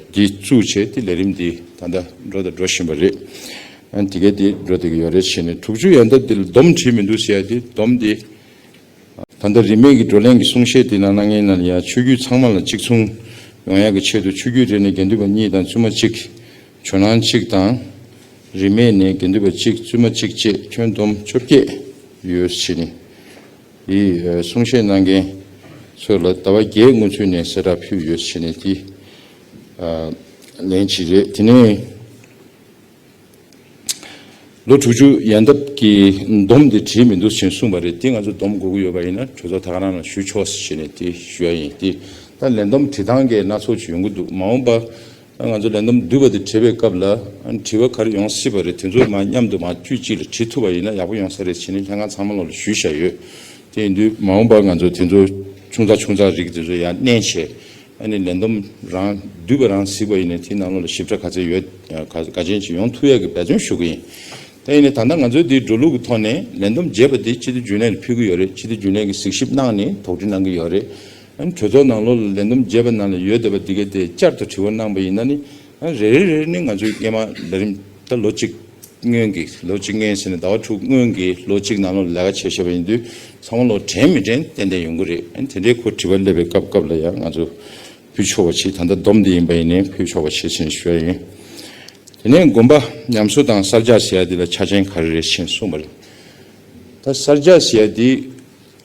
འདི་བཙུགས་བྱས། དེ་ལས་རིམ་འདི་ད་ལྟ་འགྲོ་དང་འགྲོ་བཞིན་པ་རེད། ཨ་ནི་དེ་གའི་དེ་འགྲོ་བསྡད་ཀྱི་ཡོད་རེད་བྱས་ནས། དྲུག་ཅུ་ཡན་འདབ་འདི་ལ་སྡོམ་བྲིས་མི་འདུག་ཟེར་ཡ་དེ། སྡོམ་འདི་ད་ལྟ་རིས་མེད་ཀྱི་བགྲོ་གླེང་གི་གསུང་བཤད་འདི་ནང་གནང་མཁན་ནང་ལ་ཡ། ཆོས་བརྒྱུད་ཚང་མ་ལ་གཅིག་མཚུངས་ཡོང་ཡག་གི་ཆེད་དུ། ཆོས་བརྒྱུད་རེ་ནས་དགེ་འདུན་པ་གཉིས་དང་བཙུན་མ་གཅིག། ཇོ་ནང་གཅིག་དང་། རིས་མེད་ནས་དགེ་འདུན་པ་གཅིག། བཙུན་མ་གཅིག་བཅས་ཁྱོན་བསྡོམས་བཅོ་བརྒྱད་ཡོད་ཟེར་ནས། དེ་གསུང་བཤད་གནང་མཁན་ཚོ་ལ་ཟླ་བ་བརྒྱད་སྔོན་ཚུད་ནས་གསལ་བསྒྲགས་ཕུལ་ཡོད་ཟེར་ནས། དེ་ལན་གཅིག་རེད། དེ་ནས་ལོ་དྲུག་ཅུ་ཡན་འདབ་ཀྱི་སྡོམ་དེ་བྲིས་མི་འདུག་ཟེར་གསུངས་པ་རེད། དེ་ང་ཚོ་སྡོམ་དགོས་ཀྱི་ཡོད་པ་ཡིན་ན་གྲོས་ཚོགས་ད་ག་རང་ལ་ཞུ་ཆོག་ཟེར་ནས་དེ་ཞུ་ཡ་ཡིན། དེ་ད་ལས་བསྡོམས་བྲིས་སྟངས་ཀྱི་སྣ་ཚོགས་ཅིག་ཡོང་གི་འདུག། མ་འོངས་པ། ད་ང་ཚོ་ལས་བསྡོམས་བསྡུས་པ་དེ་བྲིས་པའི་སྐབས་ལ། ཨ་ནི་དྲི་བ་ག་རེ་ཡོང་སྲིད་པ་རེད། དེ་ཚོ་མར་མཉམ་དུ་མར་དཀྱུས་གཅིག་ལ་བྲིས་ཐུབ་པ་ཡིན་ན་ཡག་པོ་ཡོང་ས་རེད་ཟེར་ནས་ལྷན་ཁང་ཚང་མ་ལོག་ལ་ཞུས་བཞག་ཡོད། དེ་ཡིན་དུས་མ་འོངས་པ་ང་ཚོ་དེ་ཚོ་ཆུང་ཙག་ཆུང་ཙག་རིགས་དེ་ཚོ་ཡར་བསྣན་བྱས། ཨ་ནི་ལས་བསྡོམས་རང་བསྡུས་པ་རང་གཟིགས་པ་ཡིན་ན་དེའི་ནང་ལོགས་ལ་ཞིབ་ཕྲ་ག་ཚད་ཡོད། ག་ག་ཅན་ཅིག་ཡོང་ཐུབ་ཡག་གི་འབད་བརྩོན་ཞུ་གི་ཡིན། ད་ཡིན་ནའི་ད་ལྟ་ང་ཚོའི་འདིའི་འགྲོ་ལུགས་ཀྱི་ཐོག་ནས་ལས་བསྡོམས་བརྗེས་པ་དེ་སྤྱི་འཐུས་རྒྱུན་ལས་ལ་ཕུལ་གི་ཡོད་རེད། སྤྱི་འཐུས་རྒྱུན་ལས་ཀྱིས་གཟིགས་ཞིབ་གནང་ནས་དོགས་འདྲི་གནང་གི་ཡོད་རེད། ཨ་ནི་གྲོས་ཚོགས་ནང་ལོགས་ལ་ལས་བསྡོམས་བརྗེས་པ་ནང་ལ་ཡོད་བསྡད་པ་འདི་གས་དེ་བསྐྱར་དུ་དྲི་བ་གནང་པ་ཡིན་ན་ནི། ཨ་རེ་རེ་རེ་རེ་ནི་ང་ཚོའི་སྔས་མ་ལས་རིམ་ད་ལོ་གཅིག་ སྔོན་གྱི་ལོ་གཅིག་སྔོན་ཟེར་ནས་ཟླ་བ་དྲུག་སྔོན་གྱི་ལོ་གཅིག་ནང་ལོགས་ལས་ཀ་བྱས་བཞག་པ་ཡིན་དུས་ཚང་མ་ལོ་དྲན་མི་དྲན་ཏན་ཏན་ཡོང་གི་རེད། ཨ་ནི་དེ་འདྲའི་ཁོ་དྲི་བ་སླེབས་པའི་སྐབས་སྐབས་ལ་ཡང་ང་ཚོ་ཕུལ་ཆོག་པ་ཞིག་ད་ལྟ་བསྡོམས་དེ་ཡིན་པ་ཡིན་ནའི་ཕུལ་ཆོག་པ་ཞིག་ཟེར་ནས་ཞུ་ཡ་ཡིན། དེ་ནས་དགོན་པ་ཉམས་གསོ་དང་གསར་རྒྱག་ཟེར་ཡ་དེ་ལ་ཆ་རྐྱེན་ག་རེ་རེད་ཞེས་གསུངས་པ་རེད། ད་གསར་རྒྱག་ཟེར་ཡ་དེ་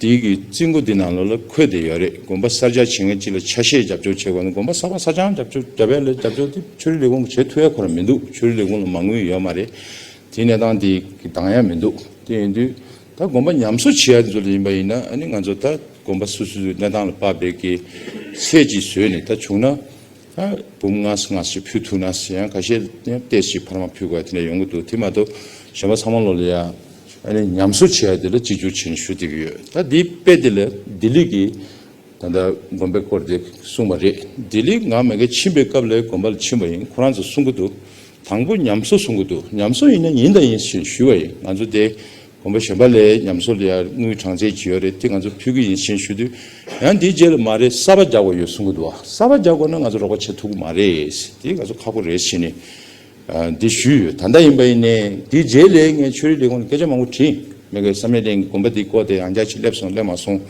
དེའི་གི་རྩིས་འགོ་འདི་ནང་ལོགས་ལ་འཁོད་བསྡད་ཡོད་རེད། དགོན་པ་གསར་རྒྱག་བྱེད་མཁན་གཅིག་ལ་ཆ་ཤས་རྒྱབ་སྐྱོར་བྱེད་དགོས་ན་དགོན་པ་གསར་པ་གསར་རྐྱང་རྒྱབ་སྐྱོར་རྒྱབ་ཡ་ལ་རྒྱབ་སྐྱོར་དེ་ཆོས་རིག་ལས་ཁུངས་ཀྱིས་བྱེད་ཐུབ་ཡ་ཁོ་རང་མི་འདུག་ཆོས་རིག་ལས་ཁུངས་ལ་མ་དངུལ་ཡོད་མ་རེད། དེའི་གནས་སྟངས་དེ་གི་འདང་ཡ་མི་འདུག་དེ་ཡིན་དུས་ད་དགོན་པ་ཉམས་གསོ་བྱེད་ཡ་ཚོ་ལ་ཡིན་པ་ཡིན་ན་ཨ་ནི་ང་ཚོ་ད་དགོན་པ་སོ་སོའི་གནས་སྟངས་ལ་དཔག་པའི་གི་ཚད་ཅིག་བཟོས་ནས་ད་བྱུང་ན། ད་འབུམ་ལྔ་ལྔ་ཞིག་ཕུལ་ཐུབ་ན་ཟེར་ཡང་ཁ་ཤས་ཡང་ཏོག་ཙམ་འཕར་མ་ཕུལ་དགོས་དེ་འདྲ་ཡོང་གི་འདུག་དེ་མ་གཏོགས་གཞན་པ་ཚང་མ་ལོ་ལ་ཡ་ཨ་ནི་ཉམས་གསོ་བྱེད་ཡ་དེ་ལ་གཅིག་གྱུར་བྱས་ནས་ཞུ་བསྡད་ཀྱི་ཡོད། ད་འདི་དཔེ་དེ་ལ་ལྡི་ལི་གི་ད་ལྟ་དགོན་པའི་སྐོར་དེ་གསུངས་པ་རེད། ལྡི་ལི་ང་མ་གི་ཕྱིན་པའི་སྐབས་ལ་དགོན་པ་ལ་ཕྱིན་པ་ཡིན། ཁོ་རང་ཚོ་གསུང་གི་འདུག་དང་པོ་ཉམས་གསོ་གསུང་གི་འདུག་ཉམས་གསོ་ཡིན་ན་ཡིན་དང་ཡིན་ཞེས་ཞུས་པ་ཡིན། ང་ཚོ་དེ་དགོན་པ་གཞན་པ་ལས་ཉམས་གསོ་ལ་ཡང་དངུལ་གྲངས་ཚད་ཅིག་ཡོད་རེད། དེ་ང་ཚོ་ཕུལ་གི་ཡིན་ཞེས་ཞུ་དུས་ཡང་འདིའི་རྗེས་ལ་མ་རེད་གསར་པ་རྒྱག་དགོས་ཡོད་གསུང་གི་འདུག་བ། གསར་པ་རྒྱག་དགོས་ན་ང་ཚོ་རོགས་པ་བྱེད་ཐུབ་ཀྱི་མ་རེད། དེ་ང་ཚོ་ཁག་པོ་རེད་ཟེར་ནས་འདི་ཞུས་ཡོད། ད་ལྟ་ཡིན་པ་ཡིན་ནའི་འདིའི་རྗེས་ལ་ངས་ཆོས་རིག་ལས་ཁུངས་ལ་སྐད་ཆ་མང་པོ་དྲིས། མ་གི་བསམ་ཡས་གླིང་གི་དགོན་པ་འདི་བསྐོར་ཏེ་ཡང་བསྐྱར་ཅིག་སླེབས་སོང་སླེབས་མ་སོང་།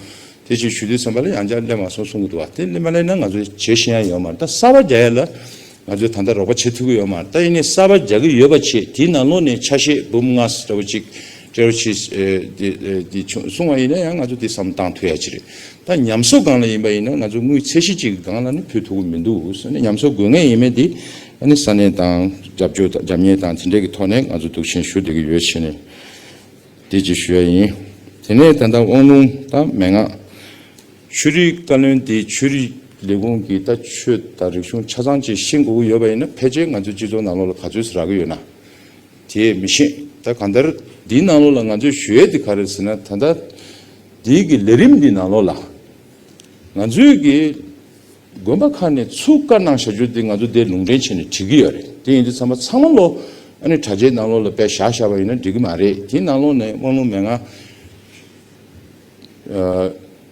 དེ་ཅིག་ཞུ་དུས་ཙམ་པ་ལ་ཡང་བསྐྱར་སླེབས་མ་སོང་གསུང་གི་འདུག་བ། དེ་སླེབས་མ་སླེབས་ན་ང་ཚོས་བྱེད་ཤེས་ཡ་ཡོད་མ་རེད། ད་གསར་པ་རྒྱག་ཡ་ལ་ང་ཚོས་ད་ལྟ་རོགས་པ་བྱེད་ཐུབ་ཀྱི་ཡོད་མ་རེད། ད་ཡིན་ནའི་གསར་པ་རྒྱག་གི་ཡོད་པ་བྱས་དེའི་ནང་ལོགས་ནས་ཆ་ཤས་འབུམ་ལྔ་འདྲ་བོ་ཅིག་སྤྲད་རོགས་བྱེད་ཨེ་དེ་ཨེ་དེ་ཆུང་གསུང་བ་ཡིན་ན་ཡང་ང་ཚོ་དེ་བསམ་བཏང་ཐུབ་ཡ་ཅིག་རེད། ད་ཉམས་གསོ་སྒང་ལ་ཡིན་པ་ཡིན་ན་ང་ཚོ་དངུལ་ཚད་གཞི་གཅིག་གི་སྒང་ལ་ནི་ཕུལ་ཐུབ་ཀྱི་མི་འདུག་ཟེར་ནས་ཉམས་གསོ་དགོས་ངེས་ཡིན་མིན་དེ་ཨ་ནི་ས་གནས་དང་རྒྱབ་སྐྱོར་དང་རྒྱབ་གཉེར་དང་དེ་འདྲས་ཀྱི་ཐོག་ནས་ང་ཚོ་འདུག་བྱས་ཞུ་བསྡད་ཀྱི་ཡོད་བྱས་ནས། དེ་ཅིག་ཞུ་ཡ་ཡིན། དེ་ནས་ད་ལྟ་དབང་ལུང་དང་མན་ངག་ཆོས་རིག་བཀའ་བློན་དེ་ཆོས་རིག་ལས་ཁུངས་ཀྱི་ད་ཆོས་དང་རིག་གཞུང་ཆ་ཚང་ཅིག་ཤེས་དགོས་ཀྱི་ཡོད་པ་ཡིན་ན་ཕལ་ཆེར་ང་ཚོའི་སྤྱི་ཚོགས་ནང་ལོགས་ལ་ག་ཚོད་ཙམ་རག་གི་ཡོད་ན། དེ་མི་ཤེས། ད་གང་ལྟར་འདིའི་ནང་ལོགས་ལ་ང་ཚོས་ཞུ་ཡས་དེ་ག་རེ་ཟེར་ན་ད་ལྟ་འདིའི་གི་ལས་རིམ་འདིའི་ནང་ལོགས་ལ་ང་ཚོའི་གི་དགོན་པ་ཁག་ནས་ཚུར་བཀའ་གནང་བཞག་རྒྱུ་དེ་ང་ཚོ་དེ་ལུང་འདྲེན་བྱས་ནས་བྲིས་ཀྱི་ཡོད་རེད། དེ་ཡིན་དུས་ཚང་མ་ཚང་མ་ལོ་ཨ་ནི་དྲ་རྒྱའི་ནང་ལོགས་ལ་དཔེ་བཞག་བཞག་པ་ཡིན་ན་འགྲིག་གི་མ་རེད། དེའི་ནང་ལོགས་ནས་དབང་ལུང་མན་ངག་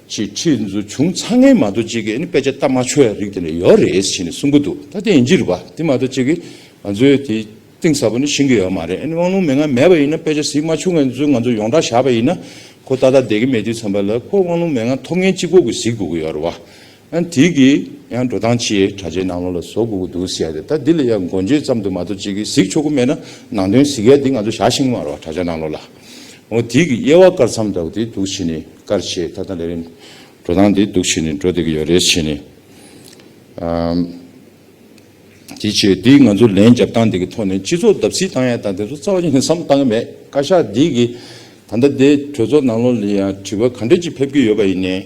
ཅིག་ཁྲིད་འཛུགས་བྱུང་ཚར་མཁན་མ་གཏོགས་ཅིག་གིས་ཨ་ནི་དཔེ་ཆ་ལྟ་མ་ཆོག་ཡ་རིགས་དེ་འདྲ་ཡོད་རེད་ཟེར་ནས་གསུང་གི་འདུག་ད་དེ་ཡིན་གྱི་རེད་པ། དེ་མ་གཏོགས་ཅིག་གིས་ང་ཚོའི་དེ་གཏིང་ཟབ་པོ་ནི་ཤེས་ཀྱི་ཡོད་མ་རེད། ཨ་ནི་དབང་ལུང་མན་ངག་མེད་པ་ཡིན་ན་དཔེ་ཆ་གཟིགས་མ་བྱུང་མཁན་ཚོས་ང་ཚོ་ཡོངས་གྲགས་བཞག་པ་ཡིན་ན་ཁོ་ཏག་ཏག་བསྡད་ཀྱི་མེད་དུས་ཙམ་པ་ལ་ཁོ་དབང་ལུང་མན་ངག་ཐོབ་མཁན་གཅིག་པོ་གིས་གཟིགས་དགོས་ཀྱི་ཡོད་རེད་བ། ཨ་ནི་དེ་གིས་ཡང་འགྲོ་སྟངས་ཅིག་དྲ་རྒྱའི་ནང་ལོགས་ལ་བཟོ་དགོས་ཀྱི་འདུག་ཟེར་ཡ་དེ་ད་འདི་ལ་ཡང་མགོ་འབྱེད་ཙམ་དུ་མ་གཏོགས་ཅིག་གིས་གཟིགས་ཆོག་གི་མེད་ན་ནང་དོན་གཟིགས་ཡ་འདི་ང་ཚོ་བཞག་ཤེས་ཀྱི་མ་རེད་བ་དྲ་རྒྱ་ནང་ལོགས་ལ། འོ་དེ་གི་དབྱེ་བ་དཀར་ཚང་འདྲ་བོ་དེ་འདུག་བྱས་ནས་དཀར་ཆེ་ད་ལྟ་ལས་རིམ་འགྲོ་སྟངས་དེ་འདུག་བྱས་ནས་འགྲོ་བསྡད་ཀྱི་ཡོད་རེད་བྱས་ནས། ཨམ། དེ་བྱས་དེ་ང་ཚོ་ལན་རྒྱབ་སྟངས་དེ་གི་ཐོག་ནས་སྤྱི་ཚོགས་བརྡབ་གསིག་བཏང་ཡ་དང་དེ་ཚོ་རྩ་བ་ཉིད་ནས་བསམ་བཏང་གི་མེད། བཀའ་ཤག་འདི་གི་ད་ལྟ་དེ་གྲོས་ཚོགས་ནང་ལོགས་ལ་ཡང་དྲི་བ་ག་འདྲ་ཅིག་ཕེབས་ཀྱི་ཡོད་པ་ཡིན་ནའི།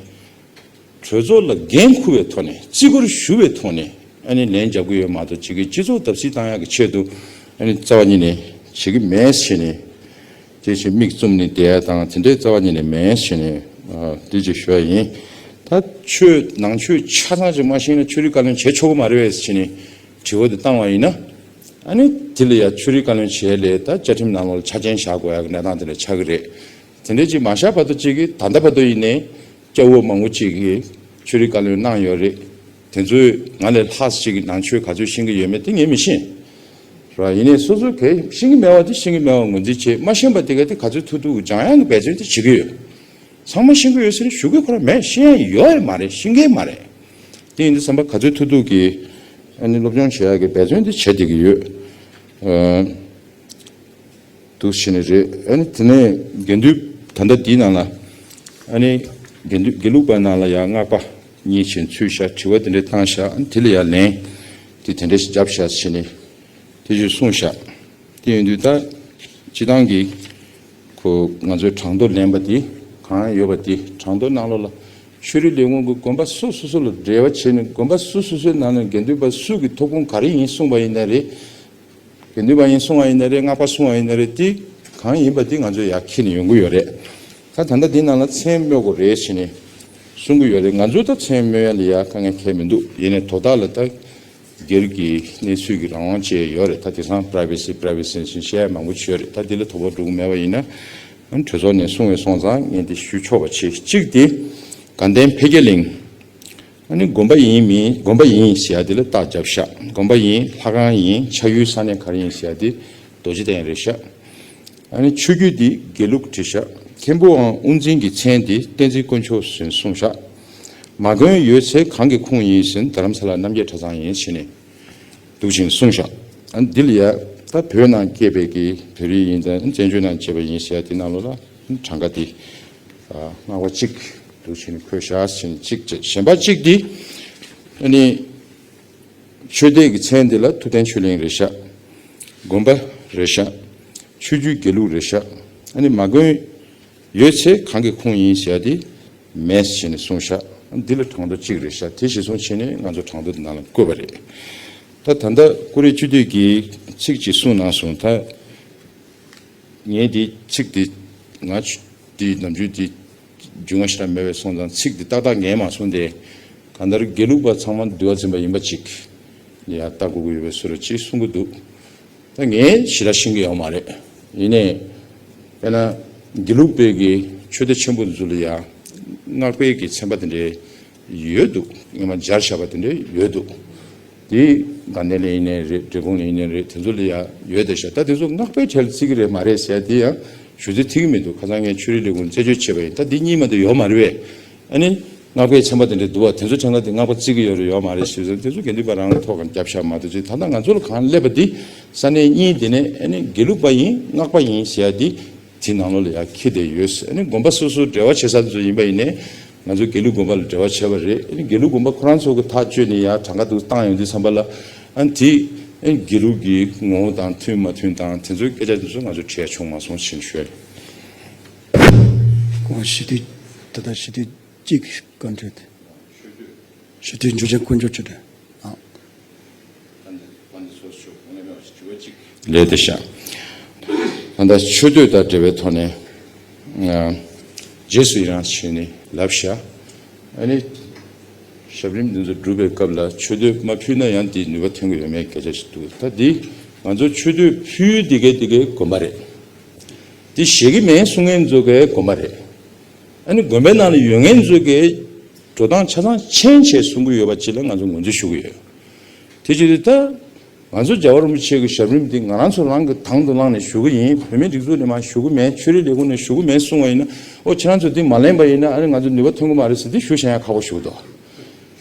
གྲོས་ཚོགས་ལ་འགན་འཁུར་བའི་ཐོག་ནས་བརྩི་བཀུར་ཞུ་བའི་ཐོག་ནས་ཨ་ནི་ལན་རྒྱབ་ཀྱི་ཡོད་མ་གཏོགས་ཅིག་གི་སྤྱི་ཚོགས་བརྡབ་གསིག་བཏང་ཡག་གི་ཆེད་དུ་ཨ་ནི་རྩ་བ་ཉིད་ནས་བྱེད་ཀྱི་མེད་ཟེར་ནས་དེ་བཞིན་མིག་བཙུམ་ནས་བསྡད་ཡ་དང་དེ་འདྲའི་རྩ་བ་ཉིད་ནས་མེད་ཟེར་ནས་ཨ་དེ་ཅིག་ཞུ་ཡ་ཡིན། ད་ཆོས་ནང་ཆོས་ཆ་ཚང་ཅིག་མ་ཤེས་ན་ཆོས་རིག་བཀའ་བློན་བྱེད་ཆོག་གི་མ་རེད་པས་ཟེར་ནས་དྲི་བ་དེ་བཏང་བ་ཡིན་ན་ཨ་ནི་དེ་ལ་ཡ་ཆོས་རིག་བཀའ་བློན་བྱེད་ལས་ད་བཅའ་ཁྲིམས་ནང་ལོགས་ལ་ཆ་རྐྱེན་བཞག་དགོས་ཡ་གི་གནས་སྟངས་དེ་འདྲ་ཆགས་ཀྱི་རེད། དེ་འདྲ་ཅིག་མ་བཞག་བར་དུ་ཅིག་གིས་ད་ལྟ་བར་དུ་ཡིན་ནའི། སྐྱ་བོ་མང་པོ་ཅིག་གིས་ཆོས་རིག་བཀའ་བློན་གནང་ཡོད་རེད། དེ་ཚོས་ང་ལས་ལྷག་ཅིག་གིས་ནང་ཆོས་ག་ཚོད་ཤེས་ཀྱི་ཡོད་མེད་དེ་ངས་མི་ཤེས། ར་ཡིན་ནའི་སོ་སོ་གས་ཤེས་ཀྱི་མེད་པ་དེ་ཤེས་ཀྱི་མེད་པ་ངོས་འཛིན་བྱེད། མ་ཤེས་པ་དེ་ག་དེ་ག་ཚོད་ཐུབ་ཐུབ་སྦྱང་ཡག་གི་འབད་བརྩོན་དེ་བྱེད་ཀྱི་ཡོད། ཚང་མ་ཤེས་ཀྱི་ཡོད་ཟེར་ནས་ཞུ་དགོས་ཁོ་རང་མེད། ཤེས་ཡག་ཡོད་ཡ་མ་རེད། ཤེས་མཁན་མ་རེད། དེ་ཡིན་དུས་ཙམ་པ་ག་ཚོད་ཐུབ་ཐུབ་ཀྱིས་ཨ་ནི་སློབ་སྦྱོང་བྱེད་ཡག་གི་འབད་བརྩོན་དེ་བྱེད་བསྡད་ཀྱི་ཡོད། ཨ། འདུག་བྱས་ནས་རེད། ཨ་ནི་དེ་ནས་དགེ་འདུན་ད་ལྟ་འདིའི་ནང་ལ་ཨ་ནི་དགེ་འདུན་དགེ་ལུགས་པ་ནང་ལ་ཡང་སྔགས་པ་གཉིས་བྱས་ཚུད་བཞག་དྲི་བ་དེ་འདྲ་བཏང་བཞག་ཨ་ནི་དེ་ལ་ཡང་ལན་དེ་དེ་འདྲ་ཞིག་བརྒྱབ་བཞག་བྱས་ནས་དེ་ཞིག་གསུངས་བཞག་དེ་ཡིན་དུས་ད་སྤྱི་བཏང་གི་ཁོ་ང་ཚོའི་གྲངས་ཐོ་ལེན་པ་དེ་གང་ཡོད་པ་དེ་གྲངས་ཐོ་ནང་ལོགས་ལ་ཆོས་རིག་ལས་ཁུངས་ཀྱི་དགོན་པ་སོ་སོ་སོ་ལ་འབྲེལ་བ་བྱས་ནས་དགོན་པ་སོ་སོ་སོའི་ནང་ནས་དགེ་འདུན་པ་སུ་གི་ཐོབ་ཁུངས་ག་རེ་ཡིན་གསུངས་པ་ཡིན་ན་རེད། དགེ་འདུན་པ་ཡིན་གསུང་བ་ཡིན་ན་རེད། སྔགས་པ་གསུང་བ་ཡིན་ན་རེད། དེ་གང་ཡིན་པ་དེ་ང་ཚོས་ཡར་འཁྱེར་ནས་ཡོང་གི་ཡོད་རེད། ད་ད་ལྟ་འདི་ནང་ལ་མཚན་སྨོས་དགོས་རེད་ཟེར་ནས་གསུང་གི་ཡོད་རེད། ང་ཚོས་ད་མཚན་སྨོས་ཡ་ལ་ཡ་དཀའ་ངལ་འཕྲད་མི་འདུག་ཡིན་ནའི་དོ་བདག་ལ་ད་སྒེར་གྱི་གནས་ཚུལ་གྱི་རང་དབང་བཅས་ཡོད་རེད། ད་དེང་སང་པྲ་ཝེ་སི་པྲ་ཝེ་སི་ཟེར་བཤད་ཡ་མང་པོ་ཡོད་རེད། ད་འདི་ལ་དོ་ཕོག་འགྲོ་གི་མེད་པ་ཡིན་ན་གྲོས་ཚོགས་ནས་གསུང་བའི་སོང་ཙང་ངས་འདི་ཞུ་ཆོག་པ་བྱེད། གཅིག་དེ་དགའ་ལྡན་འཕེལ་རྒྱས་གླིང་། ཨ་ནི་དགོན་པ་ཡིན་མིན་དགོན་པ་ཡིན་ཟེར་ཡ་དེ་ལ་རྟགས་བརྒྱབ་ཤག་དགོན་པ་ཡིན། ལྷ་ཁང་ཡིན། ཆགས་ཡུལ་ས་གནས་ག་རེ་ཡིན་ཟེར་ཡ་དེ་རྡོ་རྗེ་གདན་རེད་ཤག་ཨ་ནི་ཆོས་བརྒྱུད་འདི་དགེ་ལུགས་བྲིས་ཤག་མཁན་པོའམ་དབུ་འཛིན་གྱི་མཚན་འདི་བསྟན་འཛིན་དཀོན་མཆོག་ཟེར་གསུངས་ཤག་མ་དགོན་ཡོད་ཚེ་གང་གི་ཁུངས་ཡིན་ཟེར་རྡ་རམ་ས་ལ་རྣམ་རྒྱལ་གྲྭ་ཚང་ཡིན་ཟེར་ནས་འདུག་བཞིན་གསུངས་ཤག་ཨ་ནི་འདི་ལ་ཡ་ད་བོད་ནང་སྐྱེས་པའི་གི་བོད་རིགས་ཡིན་ཙང་བཙན་བྱོལ་ནང་སྐྱེས་པ་ཡིན་ཟེར་ཡ་དེ་ནང་ལོགས་ལ་གྲངས་ཀ་དེ་ཨ་སྔགས་པ་གཅིག་འདུག་བཞིན་འཁོད་ཤག་ཟེར་ནས་གཅིག་བྱས། གཞན་པ་གཅིག་དེ་ཨ་ནི། ཆོས་སྡེ་གི་མཚན་འདི་ལ་ཐུབ་བསྟན་ཆོས་གླིང་རེད་ཤག་དགོན་པ་རེད་ཤག་ཆོས་བརྒྱུད་དགེ་ལུགས་རེད་ཤག་ཨ་ནི་མ་དགོན་ཡོད་ཚེ་གང་གི་ཁུངས་ཡིན་ཟེར་ཡ་དེ་མེད་ཟེར་ནས་གསུངས་ཤག་འདི་ལ་གྲངས་ཐོ་གཅིག་རེད་ཤག་དེ་གཞིར་བཟུང་བྱས་ནས་ང་ཚོ་གྲངས་ཐོ་འདི་ནང་ལ་བཀོད་པ་རེད། ད་ད་ལྟ་ཀུ་རེ་སྤྱི་འཐུས་ཀྱིས་ཚིག་གཅིག་གསུངས་གནང་སོང་། ད། ངས་འདི་ཚིག་འདི་ང་འདི་ནམ་རྒྱུན་འདི་རྒྱུས་མངའ་ཞེ་དྲག་མེད་པའི་སོང་ཙང་ཚིག་འདི་ཏག་ཏག་ངས་མ་གསུངས་ཏེ། གང་ལྟར་དགེ་ལུགས་པ་ཚང་མ་འདུལ་བ་འཛིན་པ་ཡིན་པ་ཅིག་ཡ་ལྟ་དགོས་ཀྱི་ཡོད་པའི་བཟོ་འདྲ་ཅིག་གསུང་གི་འདུག་ད་ངས་ཞེ་དྲག་ཤེས་ཀྱི་ཡོད་མ་རེད། ཡིན་ནའི་དཔེར་ན་དགེ་ལུགས་པའི་གི་ཆོས་སྡེ་ཆེན་པོ་ཚོ་ལ་ཡ་སྔགས་པའི་གི་ཚན་པ་དེ་འདྲའི་ཡོད་འདུག་སྔོན་མ་སྦྱར་བཞག་པ་དེ་འདྲ་ཡོད་འདུག་དེ་དགའ་ལྡན་ལ་ཡིན་ནའི་རེད། འབྲས་སྤུངས་ལ་ཡིན་ནའི་རེད། དེ་ཚོ་ལ་ཡང་ཡོད་དེ་ཤག་ད་དེ་ཚོ་སྔགས་པའི་གྲས་ལ་བརྩི་གི་རེད་མ་རེད་ཟེར་དེ་ཡང་ཞུ་རྩིས་ཐིག་གི་མི་འདུག་ཁ་སང་ངས་ཆོས་རིག་ལས་ཁུངས་རྩད་གཅོད་བྱས་པ་ཡིན། ད་འདི་གཉིས་མ་གཏོགས་ཡོད་མ་རེད་པས། ཨ་ནི་སྔགས་པའི་ཚན་པ་དེ་འདྲ་འདུག་བ། དེ་ཚོ་ཕྲན་ཁ་དེ་སྔགས་པ་བརྩི་གི་ཡོད་རེད་ཡོད་མ་རེད་ཞུ་ཟེར། དེ་ཚོ་དགེ་འདུན་པ་རང་ལ་ཐོག་གང་རྒྱབ་ཤག་མ་གཏོགས་ཅིག་ད་ལྟ་ང་ཚོ་ལ་གང་སླེབས་པ་འདི་ས་གནས་གཉིས་དེ་ནས་ཨ་ནི་དགེ་ལུགས་པ་ཡིན་སྔགས་པ་ཡིན་ཟེར་ཡ་འདི། དེ་ནང་ལོགས་ལ་ཡང་འཁྱེར་བསྡད་ཡོད། ཨ་ནི་དགོན་པ་སོ་སོ་འབྲེལ་བ་བྱེད་ས་ཚོ་ཡིན་པ་ཡིན་ནའི་ང་ཚོ་དགེ་ལུགས་དགོན་པ་ལ་འབྲེལ་བ་བྱས་པ་རེད། ཨ་ནི་དགེ་ལུགས་དགོན་པ་ཁོ་རང་ཚོ་གི་ཐག་གཅོད་ནས་ཡང་གྲངས་ཀ་འདུག་བཏང་ཡོང་དུས་ཙམ་པ་ལ་ཨ་ནི་དེ་ཨ་ནི་དགེ་ལུགས་ཀྱི་ངོ་བོ་དང་མཐུན་མ་མཐུན་དང་དེ་ཚོའི་སྐད་ཆ་དེ་ཚོ་ང་ཚོ་དྲིས་ཡ་བྱུང་མ་སོང་ཞེས་ཞུ་ཡ་རེད། ཁོང་ཞི་བདེ་ད་ལྟ་ཞི་བདེ་གཅིག་གི་བཀའ་འཁྲོལ་དེ། ཞི་བདེ་འཇུ་ཆེན་དཀོན་མཆོག་ཆོས་སྒྲོན། ལས་དེ་ཤག་ད་ལྟ་ཆོས་དད་དང་འབྲེལ་བའི་ཐོག་ནས་ང་རྗེས་སུ་ཡི་རང་བྱས་ནས་ལབ་ཤག་ཨ་ནི་ཞབས་རིམ་འདི་ཚོ་སྒྲུབ་པའི་སྐབས་ལ་ཆོས་དད་མ་ཕུལ་ན་ཡང་དེའི་ནུས་པ་ཐོན་གྱི་ཡོད་མེད་སྐད་ཆ་ཞིག་འདུག་ད་འདི་ང་ཚོ་ཆོས་དད་ཕུལ་འདི་གའི་འདི་གའི་དགོན་པ་རེད། འདི་བཞེས་ཀྱི་མེད་གསུང་མཁན་ཚོ་གའི་དགོན་པ་རེད། ཨ་ནི་དགོན་པའི་ནང་ལ་ཡོད་མཁན་ཚོ་གའི་འགྲོ་སྟངས་ཆ་ཚང་མཁྱེན་བྱས་གསུང་གི་ཡོད་པ་ཅིག་ལ་ང་ཚོ་ངོས་འཛིན་ཞུ་གི་ཡོད། དེ་བྱས་ཏེ་ད་ང་ཚོ་རྒྱལ་བ་རིན་པོ་ཆེ་གི་ཞབས་རིམ་འདི་ང་རང་ཚོ་རང་གི་དང་དུ་བླངས་ནས་ཞུ་གི་ཡིན། བོད་མིའི་སྒྲིག་འཛུགས་ནས་མ་ཞུ་གི་མེད། ཆོས་རིག་ལས་ཁུངས་ནས་ཞུ་གི་མེད་གསུང་བ་ཡིན་ན། ཨོ་ཁྱེད་རང་ཚོ་འདི་མ་ལེན་པ་ཡིན་ན་ཨ་ནི་ང་ཚོ་ནུས་པ་ཐོན་གི་མ་རེད་ཟེར་འདི་ཞུ་བཞག་ཡ་ཁག་པོ་ཞིག་འདུག་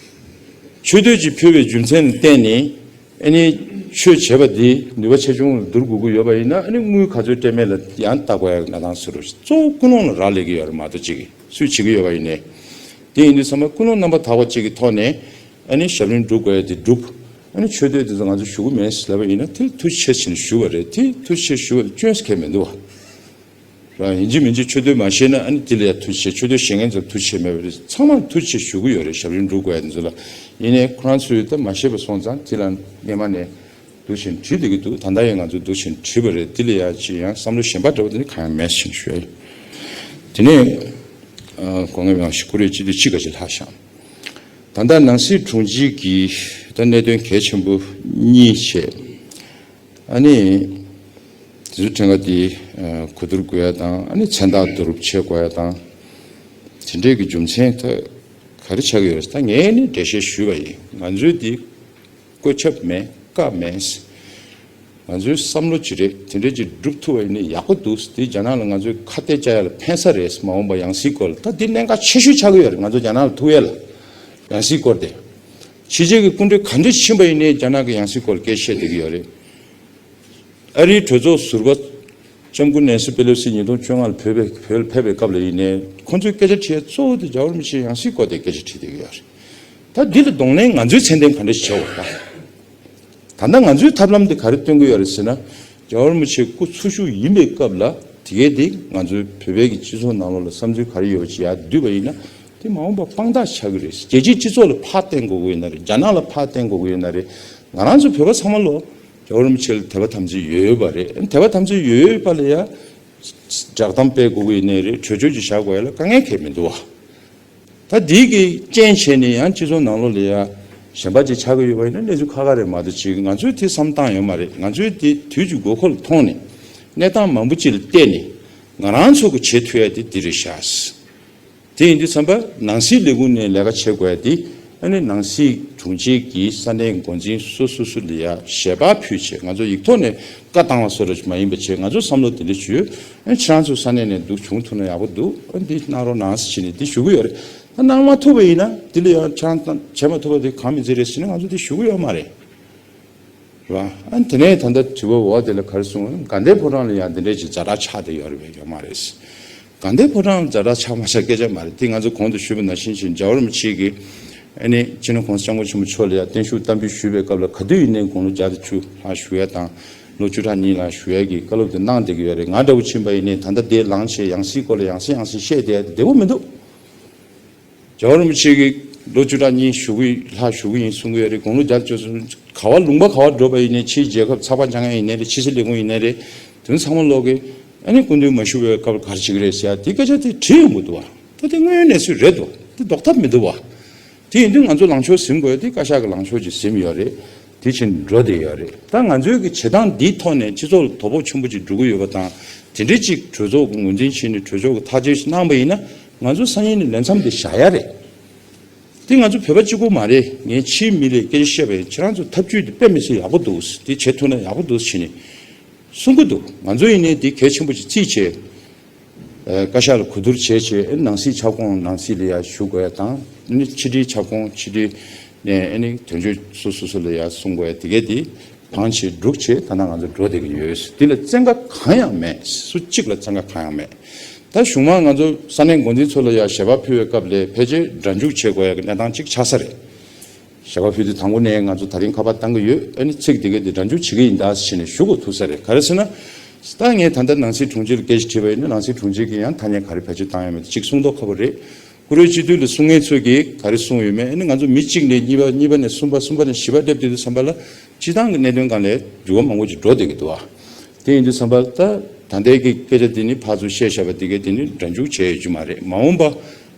ཆོས་དད་ཅིག་ཕུལ་བའི་རྒྱུ་མཚན་ལ་བརྟེན་ནས་ཨ་ནི་ཆོས་བྱས་པ་འདི་ནུས་པ་ཆེ་ཆུང་ལ་བསྡུར་དགོས་ཀྱི་ཡོད་པ་ཡིན་ན། ཨ་ནི་དངུལ་ག་ཚོད་སྤྲད་མེད་ལ་ཡང་ལྟ་དགོས་ཡ་གནས་སྟངས་བཟོ་རོགས། གཙོ་བོ་ཀུན་སློང་ལ་རག་ལས་ཀྱི་ཡོད་རེད་མ་གཏོགས་ཅིག་སུས་བྱེད་ཀྱི་ཡོད་པ་ཡིན་ནའི། དེ་ཡིན་དུས་ཙམ་པ་ཀུན་སློང་རྣམ་པར་དག་པ་ཅིག་གི་ཐོག་ནས་ཨ་ནི་ཞབས་རིམ་སྒྲུབ་དགོས་ཡ་དེ་སྒྲུབ། ཨ་ནི་ཆོས་དད་དེ་ཚོ་ང་ཚོ་ཞུ་གི་མེད་ཟེར་ལབ་པ་ཡིན་ན་དེ་ཐུགས་རྗེ་ཆེ་ཟེར་ནས་ཞུ་བ་རེད། དེ་ཐུགས་རྗེ་ཆེ་ཞུ་བ་ལ་སྐྱོན་ཟེར་མཁན་མི་འདུག་བ། རང་ཡིན་གཅིག་མིན་གཅིག་ཆོས་དོན་མ་ཤེས་ན་ཨ་ནི་དེ་ལ་ཡ་ཐུགས་རྗེ་ཆེ། ཆོས་དོན་ཤེས་མཁན་ཚོར་ཐུགས་རྗེ་ཆེ་མེད་པ་རེད། ཚང་མར་ཐུགས་རྗེ་ཆེ་ཞུ་གི་ཡོད་རེད། ཞབས་རིམ་སྒྲུབ་དགོས་ཡ་དེ་ཚོ་ལ། ཡིན་ནའི་ཁོ་རང་ཚོས་ད་མ་ཤེས་པ་སོང་ཙང་དེ་ལ་སྔོན་མ་ནས་འདུག་བྱས་ནས་དྲིས་བསྡད་ཀྱི་འདུག་ད་ལྟ་ཡང་ང་ཚོས་འདུག་བྱས་ནས་དྲིས་པ་རེད། དེ་ལ་ཡ་ཅི་ཡང་བསམ་བློ་གཞན་པ་འདྲ་བོ་དེ་ནི་གང་ཡང་མེད་ཟེར་ཞུ་ཡ་ཡིན། དེ་ནས་ཨ་སྐུ་ངོ་མི་དབང་ཞིག་ཀུ་རེ་སྤྱི་འཐུས་གཅིག་ག་ཅིག་ལྷག་ཤག་ད་ལྟ་ནང་སྲིད་དྲུང་ཆེ་གི་ད་གནད་དོན་གལ་ཆེན་པོ་གཉིས་བྱས། ཨ་ནི། དེ་ཚོ་ཕྲན་ག་དེ་གོ་བསྡུར་དགོས་ཡ་དང་ཨ་ནི་མཚན་རྟགས་བསྡུ་རུབ་བྱེད་དགོས་ཡ་དང་། དེ་འདྲའི་གི་རྒྱུ་མཚན་ད་ག་རེ་ཆགས་ཀྱི་ཡོད་རེད། ད་ངས་ནི་འགྲེལ་བཤད་ཞུས་པ་ཡིན། ང་ཚོའི་དེ་བཀོད་ཁྱབ་མེད་བཀའ་མེད། ང་ཚོའི་བསམ་བློ་ཅི་རེད་དེ་འདྲའི་ཅིག་སྒྲུབ་ཐུབ་པ་ཡིན་ན་ཡག་པོ་འདུག་དེ་རྒྱ་ནག་ལ་ང་ཚོའི་ཁ་གཏད་བཅག་ཡ་ལ་ཕན་ས་རེད། མ་འོངས་པ་ཡང་སྲིད་སྐོར་ལ་ད་འདི་གནད་འགག་ཆེ་ཤོས་ཆགས་ཀྱི་ཡོད་རེད། ང་ཚོ་རྒྱ་ནག་ལ་ཐུག་ཡ་ལ་ཡང་སྲིད་སྐོར་དེ། ཕྱི་རྒྱལ་གྱི་སྐུ་མགྲོན་ག་འདྲ་ཕྱིན་པ་ཡིན་ནའི་རྒྱ་ནག་གི་ཡང་སྲིད་སྐོར་སྐད་བཤད་བསྡད་ཀྱི་ཡོད་རེད། ཨ་རིའི་གྲོས་ཚོགས་ཟུར་པ་ལྕམ་སྐུ་ནེན་སི་པེ་ལོ་སི་ཉིས་སྟོང་བཅོ་ལྔ་ལ་བོད་པའི་བོད་ལ་ཕེབས་པའི་སྐབས་ལ་ཡིན་ནའི་ཁོང་ཚོའི་སྐད་ཆ་དྲིས་ཡ་གཙོ་བོ་དེ་རྒྱལ་བ་རིན་པོ་ཆེའི་ཡང་སྲིད་སྐོར་དེ་སྐད་ཆ་དྲིས་བསྡད་ཀྱི་ཡོད་རེད། ད་འདི་ལ་གདོང་ལེན་ང་ཚོས་ཚད་ལྡན་ག་འདྲ་ཞིག་བྱེད་དགོས་པ། ད་ལྟ་ང་ཚོའི་ཐབས་ལམ་དེ་ག་རེ་སྟོན་གྱི་ཡོད་རེད་ཟེར་ན། རྒྱལ་བ་རིན་པོ་ཆེ་སྐུ་འཚོ་བཞུགས་ཡིན་པའི་སྐབས་ལ་དེ་གའི་དེ་ང་ཚོའི་བོད་པའི་གི་སྤྱི་ཚོགས་ནང་ལོགས་ལ་བསམ་ཚུལ་ག་རེ་ཡོད་པ་ཅིག་ཡར་བསྡུས་པ་ཡིན་ན། དེ་མ་འོངས་པ་དཔང་རྟགས་ཆགས་ཀྱི་རེད། རྒྱལ་སྤྱིའི་སྤྱི་ཚོགས་ལ་ཕར་བསྟན་དགོས་ཀྱི་ཡོད་ན་རེད། རྒྱ་ནག་ལ་ཕར་བསྟན་དགོས་ཀྱི་ཡོད་ན་རེད། ང་རང་ཚོ་བོད་པ་ཚང་མ་ལོ་རྒྱལ་བ་རིན་པོ་ཆེ་ལ་དད་པ་དམ་ཚིག་ཡོད་པ་རེད། དད་པ་དམ་ཚིག་ཡོད་པ་ལ་ཡ་བསྒྲགས་གཏམ་སྤེལ་དགོས་ཀྱི་ཡོད་ནའི་རེད། གྲོས་ཆོད་ཅིག་བཞག་དགོས་ཡ་ལ་དཀའ་ངལ་གང་ཡང་མི་འདུག་བ། ད་འདི་གི་རྐྱེན་བྱས་ནས་ཡང་སྤྱི་ཚོགས་ནང་ལོགས་ལ་ཡ་གཞན་པ་ཅིག་ཆགས་ཀྱི་ཡོད་པ་ཡིན་ན་གནས་ཚུལ་ཁག་ཁག་རེད་མ་གཏོགས་ཅིག་ང་ཚོས་དེ་བསམ་བཏང་ཡོད་མ་རེད། ང་ཚོས་དེ་དུས་ཀྱི་དགོས་མཁོ་ལ་མཐོང་ནས་གནས་སྟངས་མང་པོ་ཅིག་ལ་བལྟས་ནས་ང་རང་ཚོ་གི་བྱེད་ཐུབ་ཡ་དེ་འདི་རེད་ཤག་དེ་ཡིན་དུས་ཙམ་པ་ནང་སྲིད་ལས་ཁུངས་ནས་ལས་ཀ་བྱེད་དགོས་ཡ་དེ་ ཨ་ནི་ནང་སྲིད་དྲུང་ཆེ་གིས་ས་གནས་འགོ་འཛིན་སོ་སོ་སོ་ལ་ཡ་ཞལ་པར་ཕུལ་བྱས། ང་ཚོ་ཡིག་ཐོག་ནས་བཀའ་བཏང་བ་སོགས་རེ་མ་ཡིན་པ་བྱས། ང་ཚོ་བསམ་བློ་དེ་འདྲ་བྱོས། ཨ་ནི་ཁྱེད་རང་ཚོ་ས་གནས་ནས་འདུག་བྱུང་ཐུབ་ན་ཡག་པོ་འདུག་ཨ་ནི་འདི་གནང་རོགས་གནང་ཟེར་བྱས་ནས་འདི་ཞུ་གི་ཡོད་རེད། ད་གནང་མ་ཐུབ་པ་ཡིན་ན་འདི་ལ་ཡང་ཁྱེད་རང་བྱེད་མ་ཐུབ་པ་དེ་གང་མི་འཛིན་རེད་ཟེར་ནས་ང་ཚོ་འདི་ཞུ་གི་ཡོད་མ་རེད། རེད་བ། ཨ་ནི་དེ་ནས་ད་ལྟ་དྲི་བ་འོག་དེ་ལ་ག་རེ་གསུངས། དགའ་ལྡན་ཕོ་བྲང་ལ་ཡང་འདི་འདྲས་ཀྱི་ཛ་དྲག་ཆགས་བསྡད་ཡོད་རེད་པས། ཡོད་མ་རེད། དགའ་ལྡན་ཕོ་བྲང་ཛ་དྲག་ཆགས་མ་ཆགས་སྐད་ཆ་མ་རེད། དེ་ང་ཚོ་གོང་དུ་ཞུས་པ་ནང་བཞིན་བྱས། རྒྱལ་བ་རིན་པོ་ཆེ་གིས་ཨ་ནི་སྤྱི་ནོར་གོང་ས་སྐྱབས་མགོན་ཆེན་པོ་མཆོག་ལ་ཡང་བརྟན་བཞུགས་བསྟར་འབུལ་ཞུས་པའི་སྐབས་ལ། ག་དུས་ཡིན་ནའི་དགུང་ལོ་བརྒྱ་དང་བཅུ་ལྷག་བཞུགས་ཡ་དང་། ལོ་བཅུ་ཕྲག་གཉིས་ལྷག་བཞུགས་ཡ་གི་བཀའ་སློབ་དེ་གནང་བསྡད་ཀྱི་ཡོད་རེད། ང་འདྲ་བོ་ཕྱིན་པ་ཡིན་ནའི་ད་ལྟ་དེ་ལངས་བྱས་ཡང་སྲིད་སྐོར་ལ་ཡང་སེ་ཡང་སེ་བཤད་བསྡད་ཡ་དེ་བདེ་པོ་མི་འདུག་རྒྱལ་བ་རིན་པོ་ཆེ་གིས་ལོ་བཅུ་ཕྲག་གཉིས་བཞུགས་ཀྱི་ལྷག་བཞུགས་ཀྱི་ཡིན་གསུང་གི་ཡོད་རེད། དགུང་ལོ་བརྒྱ་བཅུ་གསུམ། ག་བ་ལུང་པ་ག་བ་འགྲོ་བ་ཡིན་ནའི་ཕྱིའི་རྒྱལ་ཁབ་ཚགས་པར་འཆང་མཁན་ཡིན་ནའི་རེད། ཕྱི་སྲིད་ལས་ཁུངས་ཡིན་ནའི་རེད། དེ་ཚང་མ་ལོག་གི་ཨ་ནི་སྐུ་མདུན་མ་བཞུགས་པའི་སྐབས་ག་རེ་བྱེད་ཀྱི་རེད་ཟེར་ཡ་དེ་སྐད་ཆ་དེ་དྲིས་ཡོང་གི་འདུག་བ། ད་དེ་དངོས་ཡོད་གནས་ཚུལ་རེད་འདུག་དེ་ལྡོག་ཐབས་མི་འདུག་བ། དེ་ཡིན་དུས་ང་ཚོ་ལངས་ཕྱོགས་ཟིན་དགོས་ཡ་དེ་བཀའ་ཤག་གི་ལངས་ཕྱོགས་ཅིག་ཟིན་ཡོད་རེད། དེ་བཞིན་འགྲོ་བསྡད་ཡོད་རེད། ད་ང་ཚོའི་གི་བྱེད་སྟངས་འདིའི་ཐོག་ནས་སྤྱི་ཚོགས་ལ་དོ་ཕོག་ཆེན་པོ་ཅིག་འགྲོ་གི་ཡོད་པ་དང་། དེ་འདྲའི་ཅིག་གྲོས་ཚོགས་ཀྱི་ངོས་འཛིན་བྱས་ནས་གྲོས་ཚོགས་ཀྱི་ཐག་གཅོད་ཞིག་གནང་པ་ཡིན་ན། ང་ཚོ་སང་ཉིན་ནས་ལས་མཚམས་དེ་བཞག་ཡ་རེད། དེ་ང་ཚོ་བོད་པ་གཅིག་པོ་མ་རེད། ངས་ཕྱིའི་མི་ལ་སྐད་ཆ་བཤད་པ་ཡིན། ཁྱེད་རང་ཚོ་ཐབས་ཇུས་དེ་དཔེ་མི་སྲིད་ཡག་པོ་འདུག་དེ་བྱེད་ཐུབ་ན་ཡག་པོ་འདུག་བྱས་ནས་གསུང་གི་འདུག་ང་ཚོ་ཡིན་ནའི་དེ་གལ་ཆེན་པོ་ཅིག་བརྩིས་བྱས། ཨ། བཀའ་ཤག་ལ་གོ་བསྡུར་བྱས་བྱས། ཨ། ནང་སྲིད་ཁྱབ་ཁོངས་ནང་སྲིད་ལ་ཡ་ཞུ་དགོས་ཡ་དང་། ཨ་ནི་ཕྱི་དྲིལ་ཁྱབ་ཁོངས་ཕྱི་དྲིལ་ནས་ཨ་ནི་དོན་གཅོད་སོ་སོ་སོ་ལ་ཡ་གསུང་དགོས་ཡ་དེ་གས་དེ་བང་ཆེ་འབྲུག་ཆེ་ད་ནང་ང་ཚོ་འགྲོ་བསྡད་ཀྱི་ཡོད། འདི་ལ་བཙན་བཀའ་གང་ཡང་མེད། སུ་གཅིག་ལ་བཙན་བཀའ་གང་ཡང་མེད། ད་གཞུག་མ་ང་ཚོ་ས་གནས་འགོ་འཛིན་ཚོ་ལ་ཡ་ཞལ་པར་ཕུལ་བའི་སྐབས་ལ་ཕལ་ཆེར་སྒྲ་འཇུག་བྱེད་དགོས་ཡ་གི་གནས་སྟངས་གཅིག་ཆགས་ས་རེད། ཞལ་པར་ཕུལ་དུས་དང་པོ་ནས་ང་ཚོ་ད་རིང་ཁ་པར་བཏང་གི་ཡོད། ཨ་ནི་ཚིག་འདི་ག་དེ་སྒྲ་འཇུག་བྱེད་ཀྱི་ཡིན་ད་ཟེར་ནས་ཞུ་དགོས་ཐུག་ས་རེད། ག་རེ་ཟེར་ན། ད་ངས་ད་ལྟ་ནང་སྲིད་དྲུང་ཆེ་ལ་སྐད་ཆ་དྲིས་པ་ཡིན་ན། ནང་སྲིད་དྲུང་ཆེ་གིས་ཡང་ཐ་སྙད་ག་རེ་བེད་སྤྱོད་བཏང་ཡོད་མེད་ཅིག་གསུང་མདོག་ཁ་པོ་རེད། བཀུར་འོས་སྤྱི་འཐུས་ལ་གསུང་མཁན་ཚོས་ཀྱིས་ག་རེ་གསུངས་ཡོད་མེད། ཨ་ནི་ང་ཚོ་མི་གཅིག་ནས་གཉིས་པ། གཉིས་པ་ནས་གསུམ་པ། གསུམ་པ་ནས་བཞི་པ་སླེབས་དུས་དུས་ཙམ་པ་ལ་སྤྱི་བཏང་གི་གནད་དོན་སྒང་ལ་འགྱུར་བ་མང་པོ་ཅིག་འགྲོ་བསྡད་ཀྱི་འདུག་བ། དེ་ཡིན་དུས་ཙམ་པ་ལ་ད་ད་ལྟའི་གི་སྐད་ཆ་འདི་ནི་ཕར་ཚུར་བཤད་བཞག་པ་འདི་གས་དེ་ནི་སྒྲ་འཇུག་བྱས་ཡོད་རྒྱུ་མ་རེད། མ་འོངས་པ་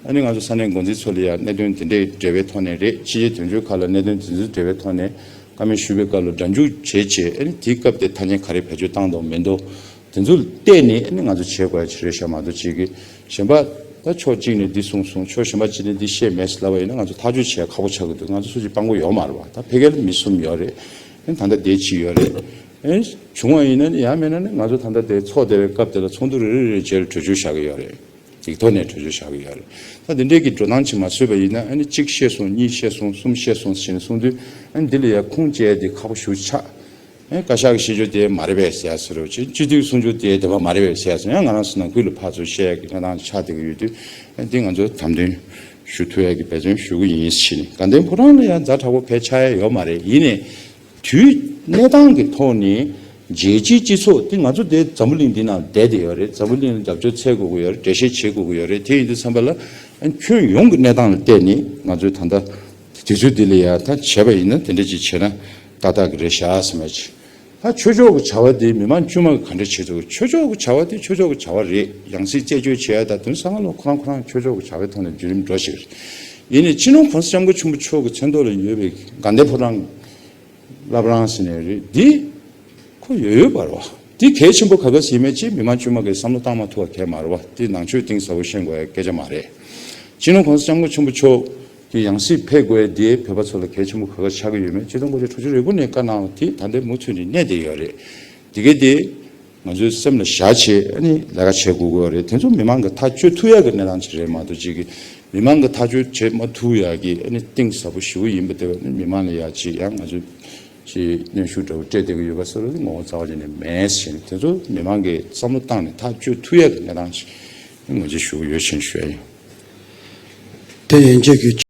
ཨ་ནི་ང་ཚོ་ས་གནས་འགོ་འཛིན་ཚོ་ལ་ཡང་གནད་དོན་དེ་འདྲའི་འབྲེལ་བའི་ཐོག་ནས་རེད། ཕྱི་རྒྱལ་དོན་གཅོད་ཁག་ལ་གནད་དོན་དེ་ཚོའི་འབྲེལ་བའི་ཐོག་ནས་བཀའ་མོལ་ཞུ་བའི་སྐབས་ལ་སྒྲ་འཇུག་བྱས་བྱས། ཨ་ནི་དེའི་སྐབས་དེ་ཐ་སྙད་ག་རེ་བེད་སྤྱོད་བཏང་འདུག་མི་འདུག་དེ་ཚོ་བལྟས་ནས་ཨ་ནི་ང་ཚོ་བྱེད་དགོས་ཡ་ཅིག་རེད་ཤག་མ་གཏོགས་ཅིག་གི་གཞན་པ་ད་ཕྱོགས་གཅིག་ནས་འདི་གསུངས་སོང་། ཕྱོགས་གཞན་པ་གཅིག་ནས་འདི་བཤད་མེད་ལབ་པ་ཡིན་ན་ང་ཚོ་ཐག་གཅོད་བྱེད་ཡ་ཁག་པོ་ཆགས་ཀྱི་འདུག་ང་ཚོ་སུ་གཅིག་སྤང་པོ་ཡོད་མ་རེད་བ། ད་ཕ་གིར་མི་གསུམ་ཡོད་རེད། ཨ་ནི་ད་ལྟ་དེ་གཅིག་ཡོད་རེད། ཨེ། བྱུང་བ་ཡིན་ན་ནི་ཡང་མིན་ན་ནི་ང་ཚོ་ད་ལྟ་དེ་ཚོགས་བསྡད་པའི་སྐབས་དེ་ལ་ཚོགས་འདུ་རེ་རེ་རེ་བྱས་གྲོས་ཆོད་བཞག་གི་ཡོད་རེད། ཡིག་ཐོག་ནས་གྲོས་ཆོད་བཞག་གི་ཡོད་རེད། ད་དེ་འདྲའི་གི་འགྲོ་སྟངས་ཅིག་མ་བཟོས་པ་ཡིན་ན། ཨ་ནི་གཅིག་བཤད་སོང་། གཉིས་བཤད་སོང་། གསུམ་བཤད་སོང་ཟེར་ནས་གསུངས་དུས། ཨ་ནི་འདི་ལ་ཡ་ཁུངས་སྐྱེལ་ཡ་དེ་ཁག་པོ་ཞེ་པོ་ཆགས། ཨ་ནི་བཀའ་ཤག་གི་བཤད་རྒྱུ་དེ་མ་རེད་པས་ཟེར་ཡ་ཟེར་རོ། སྤྱི་སྤྱི་འཐུས་གསུང་རྒྱུ་དེ་དེ་བ་མ་རེད་པས་ཟེར་ཡ་ཟེར། ཡང་ང་རང་ཚོ་ནང་ཁུལ་ལ་ཕར་ཚུར་བཤད་ཡ་གི་གནས་སྟངས་ཆགས་བསྡད་ཀྱི་ཡོད་དུས། ཨ་ནི་འདི་ང་ཚོ་དམ་དོན་ཞུ་ཐུབ་ཡ་གི་འབད་བརྩོན་ཞུ་གི་ཡིན་ཟེར་ནས། དགའ་ལྡན་ཕོ་བྲང་ལ་ཡང་ཛ་དྲག་པོ་ཕལ་ཆགས་ཡ་ཡོད་མ་རེད། ཡིན་ནའི། དུས་གནས་སྟངས་ཀྱི་ཐོག་ནས་རྒྱལ་སྤྱིའི་སྤྱི་ཚོགས་དེ་ང་ཚོ་དེ་འཛམ་བུ་གླིང་འདི་ནང་བསྡད་དེ་ཡོད་རེད། འཛམ་བུ་གླིང་ལ་རྒྱབ་སྐྱོར་འཚོལ་དགོས་ཀྱི་ཡོད་རེད། འགྲེལ་བཤད་བྱེད་དགོས་ཀྱི་ཡོད་རེད། དེ་ཡིན་དུས་ཙམ་པ་ལ་ཁྱོན་ཡོངས་ཀྱི་གནས་སྟངས་ལ་བལྟས་ནས་ང་ཚོས་ད་ལྟ་དུས་ཚོད་འདི་ལ་ཡ་ད་བྱས་པ་ཡིན་ན་དེ་འདྲ་ཅིག་བྱས་ན་ཏག་ཏག་གི་རེད་ཤག་བསམ་ཡ་ཅིག་ད་ཆོས་ཕྱོགས་ཀྱི་བྱ་བ་དེ་མི་མང་དཀྱུས་མ་གི་ག་འདྲ་བྱེད་ཐུབ། ཆོས་ཕྱོགས་ཀྱི་བྱ་བ་དེ་ཆོས་ཕྱོགས་ཀྱི་བྱ་བ་རེད། ཡང་སྲིད་རྩད་གཅོད་བྱེད་ཡ་ད་དོན་ས་གང་ལ་ཁོ་རང་ཁོ་རང་ཆོས་ཕྱོགས་ཀྱི་བྱ་བའི་ཐོག་ནས་བརྒྱུད་རིམ་འགྲོ་ཞིག་རེད། ཡིན་ནའི་སྤྱི་ནོར་གོང་ས་སྐྱབས་མགོན་ཆེན་པོ་མཆོག་གི་མཚན་ཐོག་ལ་ཡོད་པའི་དགའ་ལྡན་ཕོ་བྲང་བླ་བྲང་ཟེར་ནས་རེད། འདི་ཁོ་ཡོད་ཡོད་པ་རེད་བ། འདི་གལ་ཆེན་པོ་ག་ག་ཟེར་མེད་ཅེས་མི་མང་དཀྱུས་མ་གིས་བསམ་བློ་བཏང་མ་ཐུབ་པ་གལ་མ་རེད་བ། འདི་ནང་ཆོས་གཏིང་ཟབ་པོ་ཤེས་དགོས་ཡ་སྐད་ཆ་མ་རེད། སྤྱི་ནོར་གོང་ས་སྐྱབས་མགོན་ཆེན་པོ་མཆོག་གི་ཡང་སྲིད་ཕེབས་དགོས་ཡ་འདི་བོད་པ་ཚོ་ལ་གལ་ཆེན་པོ་ག་ག་ཆགས་ཀྱི་ཡོད་མེད། ཆིག་སྟོང་དགུ་བརྒྱ་དྲུག་ཅུ་རེ་དགུ་ནས་བཀའ་གནང་བ་དེ་ད་ལྟའི་མུ་མཐུད་ནས་གནས་བསྡད་ཡོད་རེད། དེ་གས་དེ། ང་ཚོའི་སེམས་ལ་བཞག་བྱས་ཨ་ནི་ལས་ཀ་བྱེད་དགོས་ཀྱི་ཡོད་རེད། དེ་ཚོ་མི་མང་གི་ཐག་གཅོད་ཐུབ་ཡག་གི་གནས་སྟངས་ཅིག་རེད་མ་གཏོགས་ཅིག་གི་མི་མང་གི་ཐག་གཅོད་བྱེད་མ་ཐུབ་ཡག་གི་ཨ་ནི་གཏིང་ཟབ་པོ་ཞེ་པོ་ཡིན་པ་དེ་བས་ནི་མི་མང་ལ་ཡག་ཅིག་ཡང་ང་ཚོས་ཅིག་གནོན་ཤུགས་འདྲ་བོ་སྤྲད་བསྡད་ཀྱི་ཡོད་པ་སོགས་ལ་ངོ་བོ་རྩ་བ་ཉིད་ནས་མེད་ཟེར་ནས། དེ་ཚོ་མི་མང་གིས་བསམ་བློ་བཏང་ནས་ཐག་གཅོད་ཐུབ་ཡག་གི་གནས་སྟངས་ཅིག་ངོས་འཛིན་ཞུ་གི་ཡོད་ཅེས་ཞུ་ཡ་ཡིན། དེ་ཡན་ཆད་ཀྱི